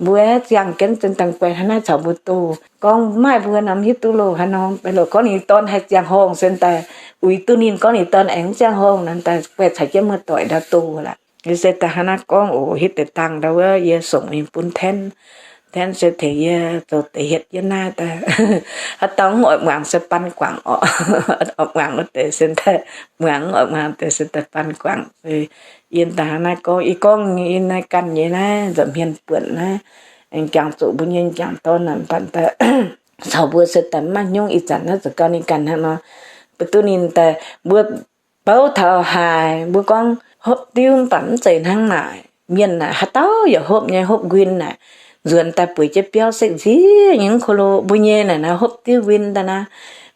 Mbuo ziangh jienv se daaih guaih hnangv naaiv caux mbuo doh. Gorngv maaih mbuo nor mv hiuv duqv loh haaix nor, loc gorngv ninh dorn haih ziangh horngh se daaih uix duqv ninh, gorngv ninh dorn aengx mv ziangh horngh nor daaih guaih caux jienv muoz-doic ndau doh lorqc. Yie se daaih hnangv naaiv gorngv oc. Hitv deix dangh ndau wuov yie songc mingh bun Tenv. Tenv se tengx yie zoux deix hietv jienv naaiv daaih. Haaix dauh mv oix muangx se baan guangc oc. Oix muangx wuov deix se daaih muangx, oix muangx deix se daaih baan guangc. Yie daaih hnangv naaiv gorngv, yie gorngv yie naaiv ganh nyei naaiv nza'hmien buonc naaiv, aengx jangx zuqc mbuo nyei m'jangc dorn naaic, mv baac daaih caux mbuo se daaih mv maaih hnyouv. Ih zanc naaiv zuqc gau ninh ganh hnangv nor, mbuo duqv ninh daaih mbuo bouv taux haaix mbuo gorngv hopv diuv, mv baac mv zeiz hnangv naaic. Mienh naaic haaix dauh yaac hopv nyei, hopv nquin naaic, nzuonx daaih bueix jienv biauv sekv nziev nyei mv ko lo. Mbuo nyei naaic naaiv hopv diuv nquin daaih naaiv,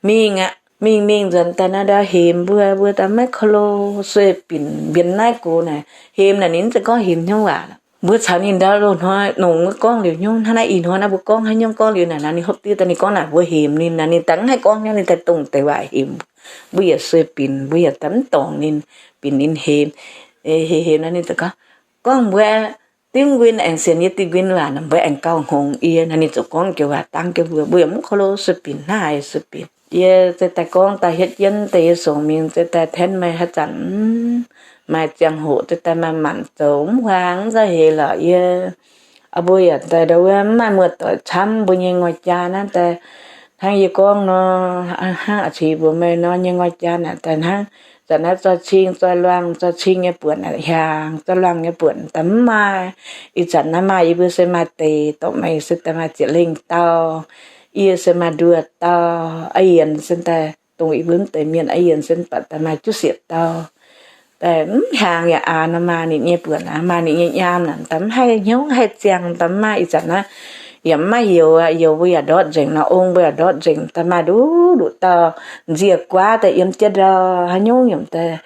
mingh aqv, mingh mingh nzuonx daaih naaiv ndau hemx mbuo, mbuo daaih maiv ko lo, sueih binc mbienx naaiv gox naaic. Hemx naaic ninh mv zeiz gorngv hemx hnyouv waac. Mbuo caux ninh ndau loz-hnoi nongx wuov gorngv liuz hnyouv, hnangv naaiv ih hnoi naaiv mbuo gorngv haaix nyungc gorngv liuz naaic, naaiv ninh hopv diuv daaih ninh gorngv naaic mbuo hemx ninh naaic, ninh daaih mv haih gorngv hnyouv, ninh daaih dongh deix waac hemx. Mbuo yaac sueih binc, mbuo yaac daaih mv dorngc ninh, binc ninh hemx. Hemx hemx naaiv ninh ziouc gorngv, gorngv mbuo diuv nquin aengx sienx yie diuh nquin waac nor, mbuo aengx gauh hngongx yie. Naaiv ninh ziouc gorngv joux waac dangv jienv mbuo, mbuo yaac mv ko lo, sueih binc hnangv haaix sueih binc. Yie se daaih gorngv daaih hietv jienv deix, yie songc mingh se daaih Tenv, meih haaix zanc mv maaih ziangh hoc daaih maaih manc zoux mv huaang mv za'eix lorqc. Yie, mbuo yaac daaih ndau wuov mv maaih muoz-doic camv, mbuo nyei ngoi jaa naaiv daaih hnangv yie gorngv nor, hnangv a'cix mbuox meih nor nyei ngoi jaa naaic daaih hnangv zanc naaiv zoi cing zoi luangh, zoi cing nyei buonc hiaangx, zoi luangh nyei buonc daaih mv maaih. Ih zanc naaiv maaih yie mbuo se maaih deix, dorh meih se daaih maaih ziepc lengh dauh, yie se maaih nduoh dauh, a'yienx se daaih dongh yie mbuo mv deix mienh a'yienx se mv baac daaih maaih juov siec dauh. Daaih mv hiaangx yaac aax nor maaih ninh nyei buonc aac, maaih ninh nyei nyaam naaic daaih mv haih hnyouv haih ziangh daaih mv maaih. Ih zanc naaiv yaac mv maaih youz aqv, youz mbuo yaac ndortv nzengc nor, ong mbuo yaac ndortv nzengc daaih maaih nduqc nduqc dauh nzie guaav daaih yiem jienv ndau haaix nyungc yaac daaih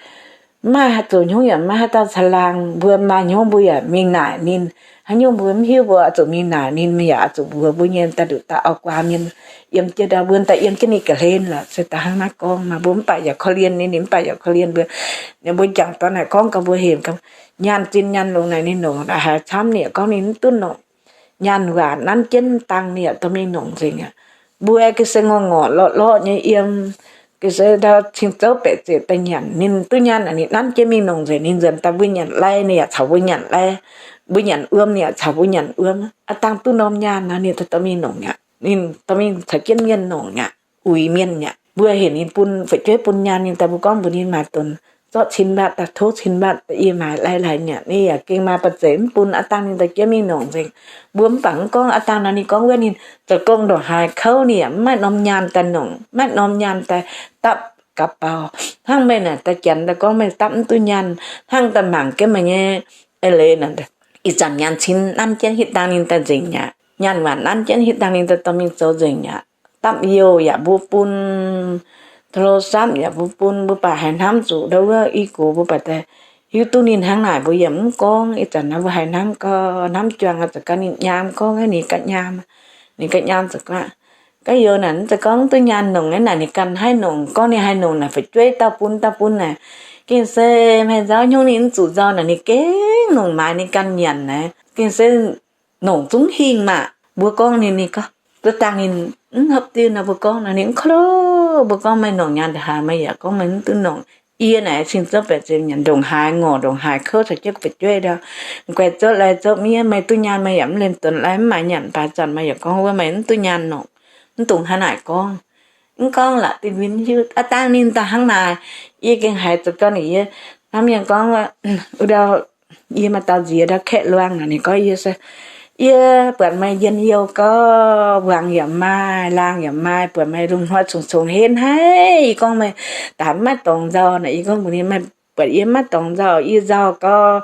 mv maaih haaix zoux hnyouv yaac mv maaih haaix dauh caangh laangh. Mbuo maaih hnyouv mbuo yaac mingh naaic ninh, haaix nyungc mbuo mv hiuv mbuo oix zuqc mingh naaic ninh, yaac oix zuqc mbuox mbuo nyei daaih nduqc dauh auv-guaax mienh yiem jienv ndau, mbuo daaih yiem jienv ninh ga'hlen lorqc. Se daaih hnangv naaiv gorngv maaih mbuo mv baac yaac korv-lienh ninh, ninh mv baac yaac korv-lienh mbuo. Mbuo jangx dorn naaic gorngv gaax mbuo hemx gaax, nyaanh zinh nyaanh longx naaic ninh longc haaix camv, ninh yaac gorngv ninh mv duqv longc. Nyaanh waac nanv jienv dangh ninh yaac dorh mingh longc nzengc aqv. Mbuo ga'sie ngorc ngorc lorqc lorqc nyei yiem, ga'sie ndau cing zouv baeqc ziepc daaih nyanc, ninh duqv nyaanh naaic ninh nanv jienv mingh longc nzengc. Ninh nzuonx daaih mbuo nyanc lai ninh yaac caux mbuo nyanc lai, mbuo nyanc wuom ninh yaac caux mbuo nyanc wuom. Aav dangh duqv norm nyaanh nor ninh dorh mingh longc aqv. Ninh dorh mingh caux jienv mienh longc aqv, uix mienh aqv. Mbuo heuc ninh bun fu'jueiv bun nyaanh ninh daaih, mbuo gorngv mbuox ninh maaih donx zorqv cin mbaatv daaih, tov cin mbaatv daaih, yie maaiz lai lai nyanc. Ninh yaac gengh maaih ba'zeic mv bun, aav dangh ninh dorh jienv mingh longc nzengc. Mbuo mv baac mv gorngv, aav dangh nor ninh gorngv wuov ninh zoux gong ndongc haaix kouv ninh yaac mv maaih norm nyaanh daaih longc, mv maaih norm nyaanh daaih dapv gapv baaux. Hnangv meih naaic daaih janx daaih gorngv meih dapv mv duqv nyaanh, hnangv daaih mangc jienv meih nyei eix leiz naaic, ih zanc nyaanh cin nanv jienv hitv dangh ninh daaih nzengc aqv. Nyaanh waanc nanv jienv hitv dangh ninh daaih dorh mingh zoux nzengc aqv. Dapv youh yaac mbuo bun, โทรศัพท์ yaac mbuo bun, mbuo baac haiz hnamv zuqc ndau wuov i gox mbuo baac daaih hiuv duqv ninh hnangv naaic mbuo yaac mv gorngv. Ih zanc naaiv mbuo haiz hnamv gau, hnamv juang, zoux gau ninh nyaam gorngv ninh ganh nyaam, ninh ganh nyaam zoux gau. Ga'youz naaic mv zeiz gorngv duqv nyaanh longc naaiv naaic ninh ganh haih longc, gorngv ninh haih longc naaic fu'jueiv dauh bun dauh bun naaic. Gengh se maaih nzauv hnyouv ninh mv zuqc nzauh naaic ninh gengh longc maaiz ninh ganh nyanc naaic. Gengh se longc zungv hingh maah! Mbuo gorngv ninh, ninh gorngv, duqv dangh ninh mv hopv diuh nor, mbuo gorngv nor ninh mv klo. Mbuo gorngv meih longc nyaanh ndongc haaix, meih yaac gorngv meih mv duqv longc. Yie naaic cing zouv baeqc ziepc nyanc ndongc haaix, ngorc ndongc haaix, kouv caux jienv fu'jueiv ndau, guaix zouv lai zouv miev, meih duqv nyaanh meih yaac mv liemh donx lai mv maaih nyanc. Baac zanc meih yaac gorngv wuov meih mv duqv nyaanh longc, mv dungx hnangv naaic gorngv. Mv gorngv la'dinh win hiuv, aav dangh ninh daaih hnangv naaic. Yie gengh haiz zoux gau ninh, yie hnamv mienh gorngv wuov, wuov ndau, yie maaih dauh nziex ndau kaeqv luangh naaic, ninh gorngv yie se, yie buatc meih njien-youh gau, wangc yaac maaih, laangh yaac maaih, buatc meih lungh hnoi congx-congx henv haic. Yie gorngv meih daaih mv maaih dorngx nzauh naaic, yie gorngv mbuox ninh, meih buatc yie mv maaih dorngx nzauh, yie nzauh gau.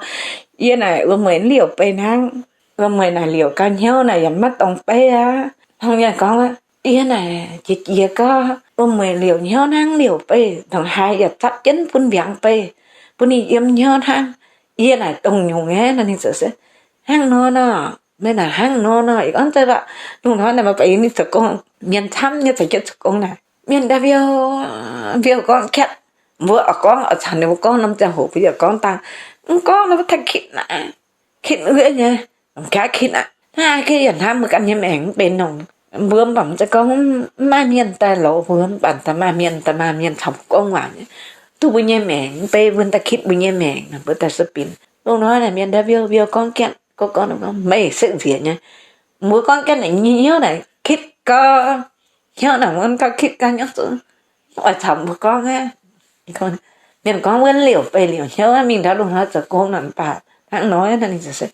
Yie naaic wuom-mueic mv liouc bei hnangv. Wuom-mueic naaic liouc gau, hnyouv naaic yaac mv maaih dorngx beiv aqv. Hnangv mienh gorngv, yie naaic jiex jiex gau, wuom-mueic liouc hnyouv hnangv, liouc bei ndongc haaix yaac zapv jienv bun mbiaangx bei, bun ninh yiem hnyouv hnangv. Yie naaic dongh nyungc nyei nor, ninh ziouc se, hnangv nor nor, meih naaic hnangv nor nor. Ih gorngv zeiz baac lungh hnoi naaic mv baac ninh zoux gong, mienh camv nyei caux jienv zoux gong naaic, mienh ndau mbiouh mbiouh gorngv kaeqv. Mbuo oix gorngv, oix caux ninh mbuo gorngv norm ziangh hoc mbuo yaac gorngv dangh, mv gorngv nor mbuo tengx kitv naaic, kitv wuov nyei, mv gaax kitv aqv. Naaiv gengh yaac hnamv mbuo ganh nyei maengc mv benx nongc. Mbuo mv baac mv zeiz gorngv mv maaih mienh daaih lorz mbuo, mv baac daaih maaih mienh, daaih maaih mienh caux mbuo gorngv waac nyei, duqv mbuo nyei maengc mv bei, mbuo daaih kitv mbuo nyei maengc nor, mbuo daaih sueih binc. Lungh hnoi naaic mienh ndau mbiouh mbiouh gorngv gaeqv, gorngv gorngv, meih sekv nziex nyei. Mbuo gorngv gaeqv naaic, hnyouv naaic kitv gau, hnyouv naaic mbuo gauh kitv gau hnyouv zuqc oix caux mbuo gorngv aqv. Mienh gorngv wuov liouc bei liouc hnyouv, mingh ndau lungh hnoi zoux gong naaic mv baac hnangv nor, ninh se,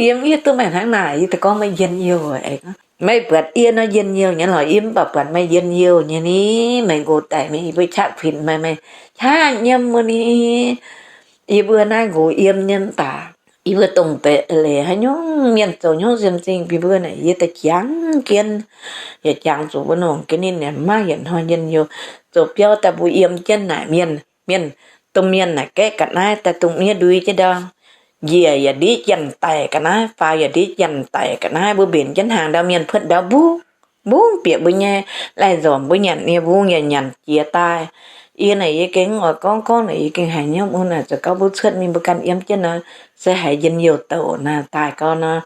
yie mv hiuv duqv meih hnangv naaic, yie daaih gorngv meih njien-youh. Meih buatc yie nor njien-youh nyei lorqc, yie mv baac buatc meih njien-youh nyei ni. Meih nqox daic mingh yie mbuo qaqv kuinx meih, meih qaqv nyiemv wuov ni. Yie mbuo naaiv nqox yiem nyei mv baac yie mbuo dongh deix leiz haaix nyungc mienh zoux hnyouv nziem zingh bun mbuo naaic, yie daaih jangx jienv, yaac jangx zuqc mbuo nongc ga'ninh yaac mv maaih yietc hnoi njien-youh. Zoux biauv daaih mbuo yiem jienv naaic mienh, mienh, domh mienh naaic gaeqv ga'naaiv daaih dongh miev ndui jienv ndau. Njiec yaac ndiqv janx-daic ga'naaiv, faaux yaac ndiqv janx-daic ga'naaiv, mbuo mbenc jienv hnaangx ndau mienh puotv ndau mbungv mbungv bieqc mbuo nyei lai-nzormc, mbuo nyanc nyei mbungv yaac nyanc jiex daaih. Yie naaic yie gengh oix gorngv gorngv naaic, yie gengh haiz hnyouv mun naaic, zoux gau mbuo cuotv mingh mbuo ganh yiem jienv nor, se haiz njien-youh douc naaic daaih gau nor,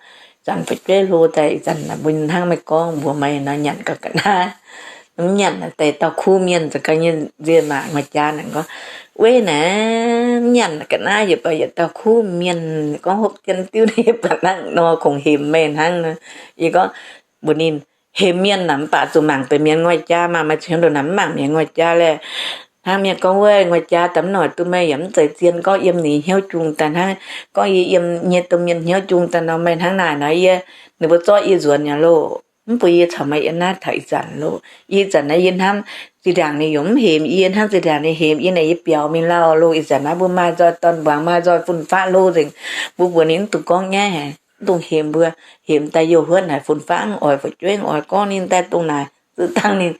zanc fu'jueiv hlo daaih, ih zanc mbuo hnangv meih gorngv mbuox meih nor, nyanc gau ga'naaiv, Mv nyanc daaih dauh kuv mienh, za'gengh nyei nzie maac nguaih jaa naaic gorngv, Weic naaiv mv nyanc ga'naaiv yietc baac yietc dauh kuv mienh, gorngv hopv jienv diuv naaiv yietc baac nangv nor kungx hemx meih hnangv nor. Yie gorngv mbuox ninh, Hemx mienh naaic mv baac zuqc mangc benx mienh nguaih jaa maah. Meih cingx ndoh naaic mv mangc mienh nguaih jaa laeh. Hnangv mienh gorngv wuov nguaih jaa daaih mv noic duqv meih yaac mv zeiz zien gorngv yiem ninh hnyouv jung daaih hnangv. Gorngv yie yiem nyei domh mienh hnyouv jung daaih nor, meih hnangv naaic nor yie, ninh mbuo zorqv yie nzuonx nyei loh. Mv baac yie caux meih yiem naaiv taux ih zanc loh. Ih zanc naaiv yie hnamv zinh ndaangc ninh yaac mv hemx yie, hnamv zinh ndaangc ninh hemx yie naaic yie biaux mingh lauh loh. Ih zanc naaiv mbuo maaih nzoih dorn-mbuangz, maaih nzoih fun-faqv loh nzengc. Mbuo mbuox ninh mv dungx gorngv nyaiv haic, mv dungx hemx mbuo. Hemx daaih youh huotv naaic fun-faqv mv oix, fu'jueiv mv oix gorngv ninh daaih dongh naaic. Zuqc dangh ninh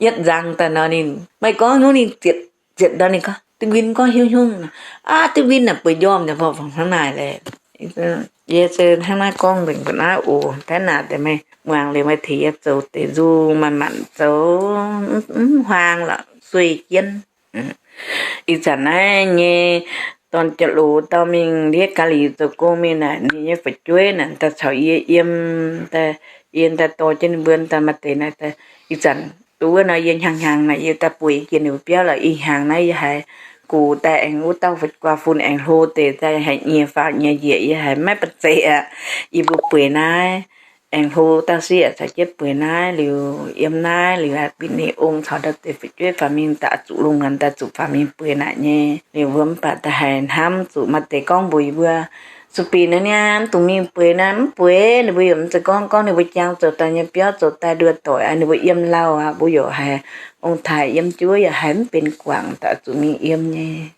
yietv nzang daaih nor ninh, meih gorngv hnyouv ninh zietc, zietc nor ninh gorngv, Diuh Win gorngv hnyouv hnyouv. Aav, Diuh Win naaic bueix njormh nyei mbuo hnangv naaic laeh. Yie se hnangv naaiv gorngv nzengc mbuo naaiv oc. Taaix naaic deix meih muangx liuz meih tengx yie zoux deix nzung, manc-manc zoux, mv huaang lorqc, sueih jienv. Ih zanc naaiv nyei dorn-jiex loz dauh mingh ndiev Ga'li zoux gong mingh naaic, ninh nyei fu'jueiv naaic daaih caux yie yiem, daaih yie daaih dorh jienv ninh mbuo daaih maaih deix naaic. Ih zanc duqv wuov nor yie hnyangx-hnyangx naaic yie daaih bueix jiex ninh mbuo biauv lorqc. Ih hnyangx naaiv yie haiz gux daaih aengx wuov dauh guaax fun aengx hlo deix daaih haiz nyiex faaux nyiex njiec, yie haiz maiv baac zeiz aqv. Yie mbuo bueix naaiv aengx hlo dauh sieqv caux jienv bueix naaiv liuz, yiem naaiv liuz haiz bieqc ninh ong caux ndau deix fu'jueiv faaux mingh daaih zuqc lungh muonz daaih zuqc faaux mingh bueix naaic nyei. Liuz mbuo mv baac daaih haiz hnamv zuqc maaih deix gorngv mbuox yie mbuo, Sueih bieqc naaiv niaa, mv dungx mingh bueix naaiv, mv bueix. Ninh mbuo yaac mv zeiz gorngv, gorngv ninh mbuo jangx zoux daaih nyei biauv zoux daaih nduov doic aqv, ninh mbuo yiem lauh aqv. Mbuo yaac haiz ong-taaix yiem juov yaac haiz mv benx guangc daaih zuqc mingh yiem nyei.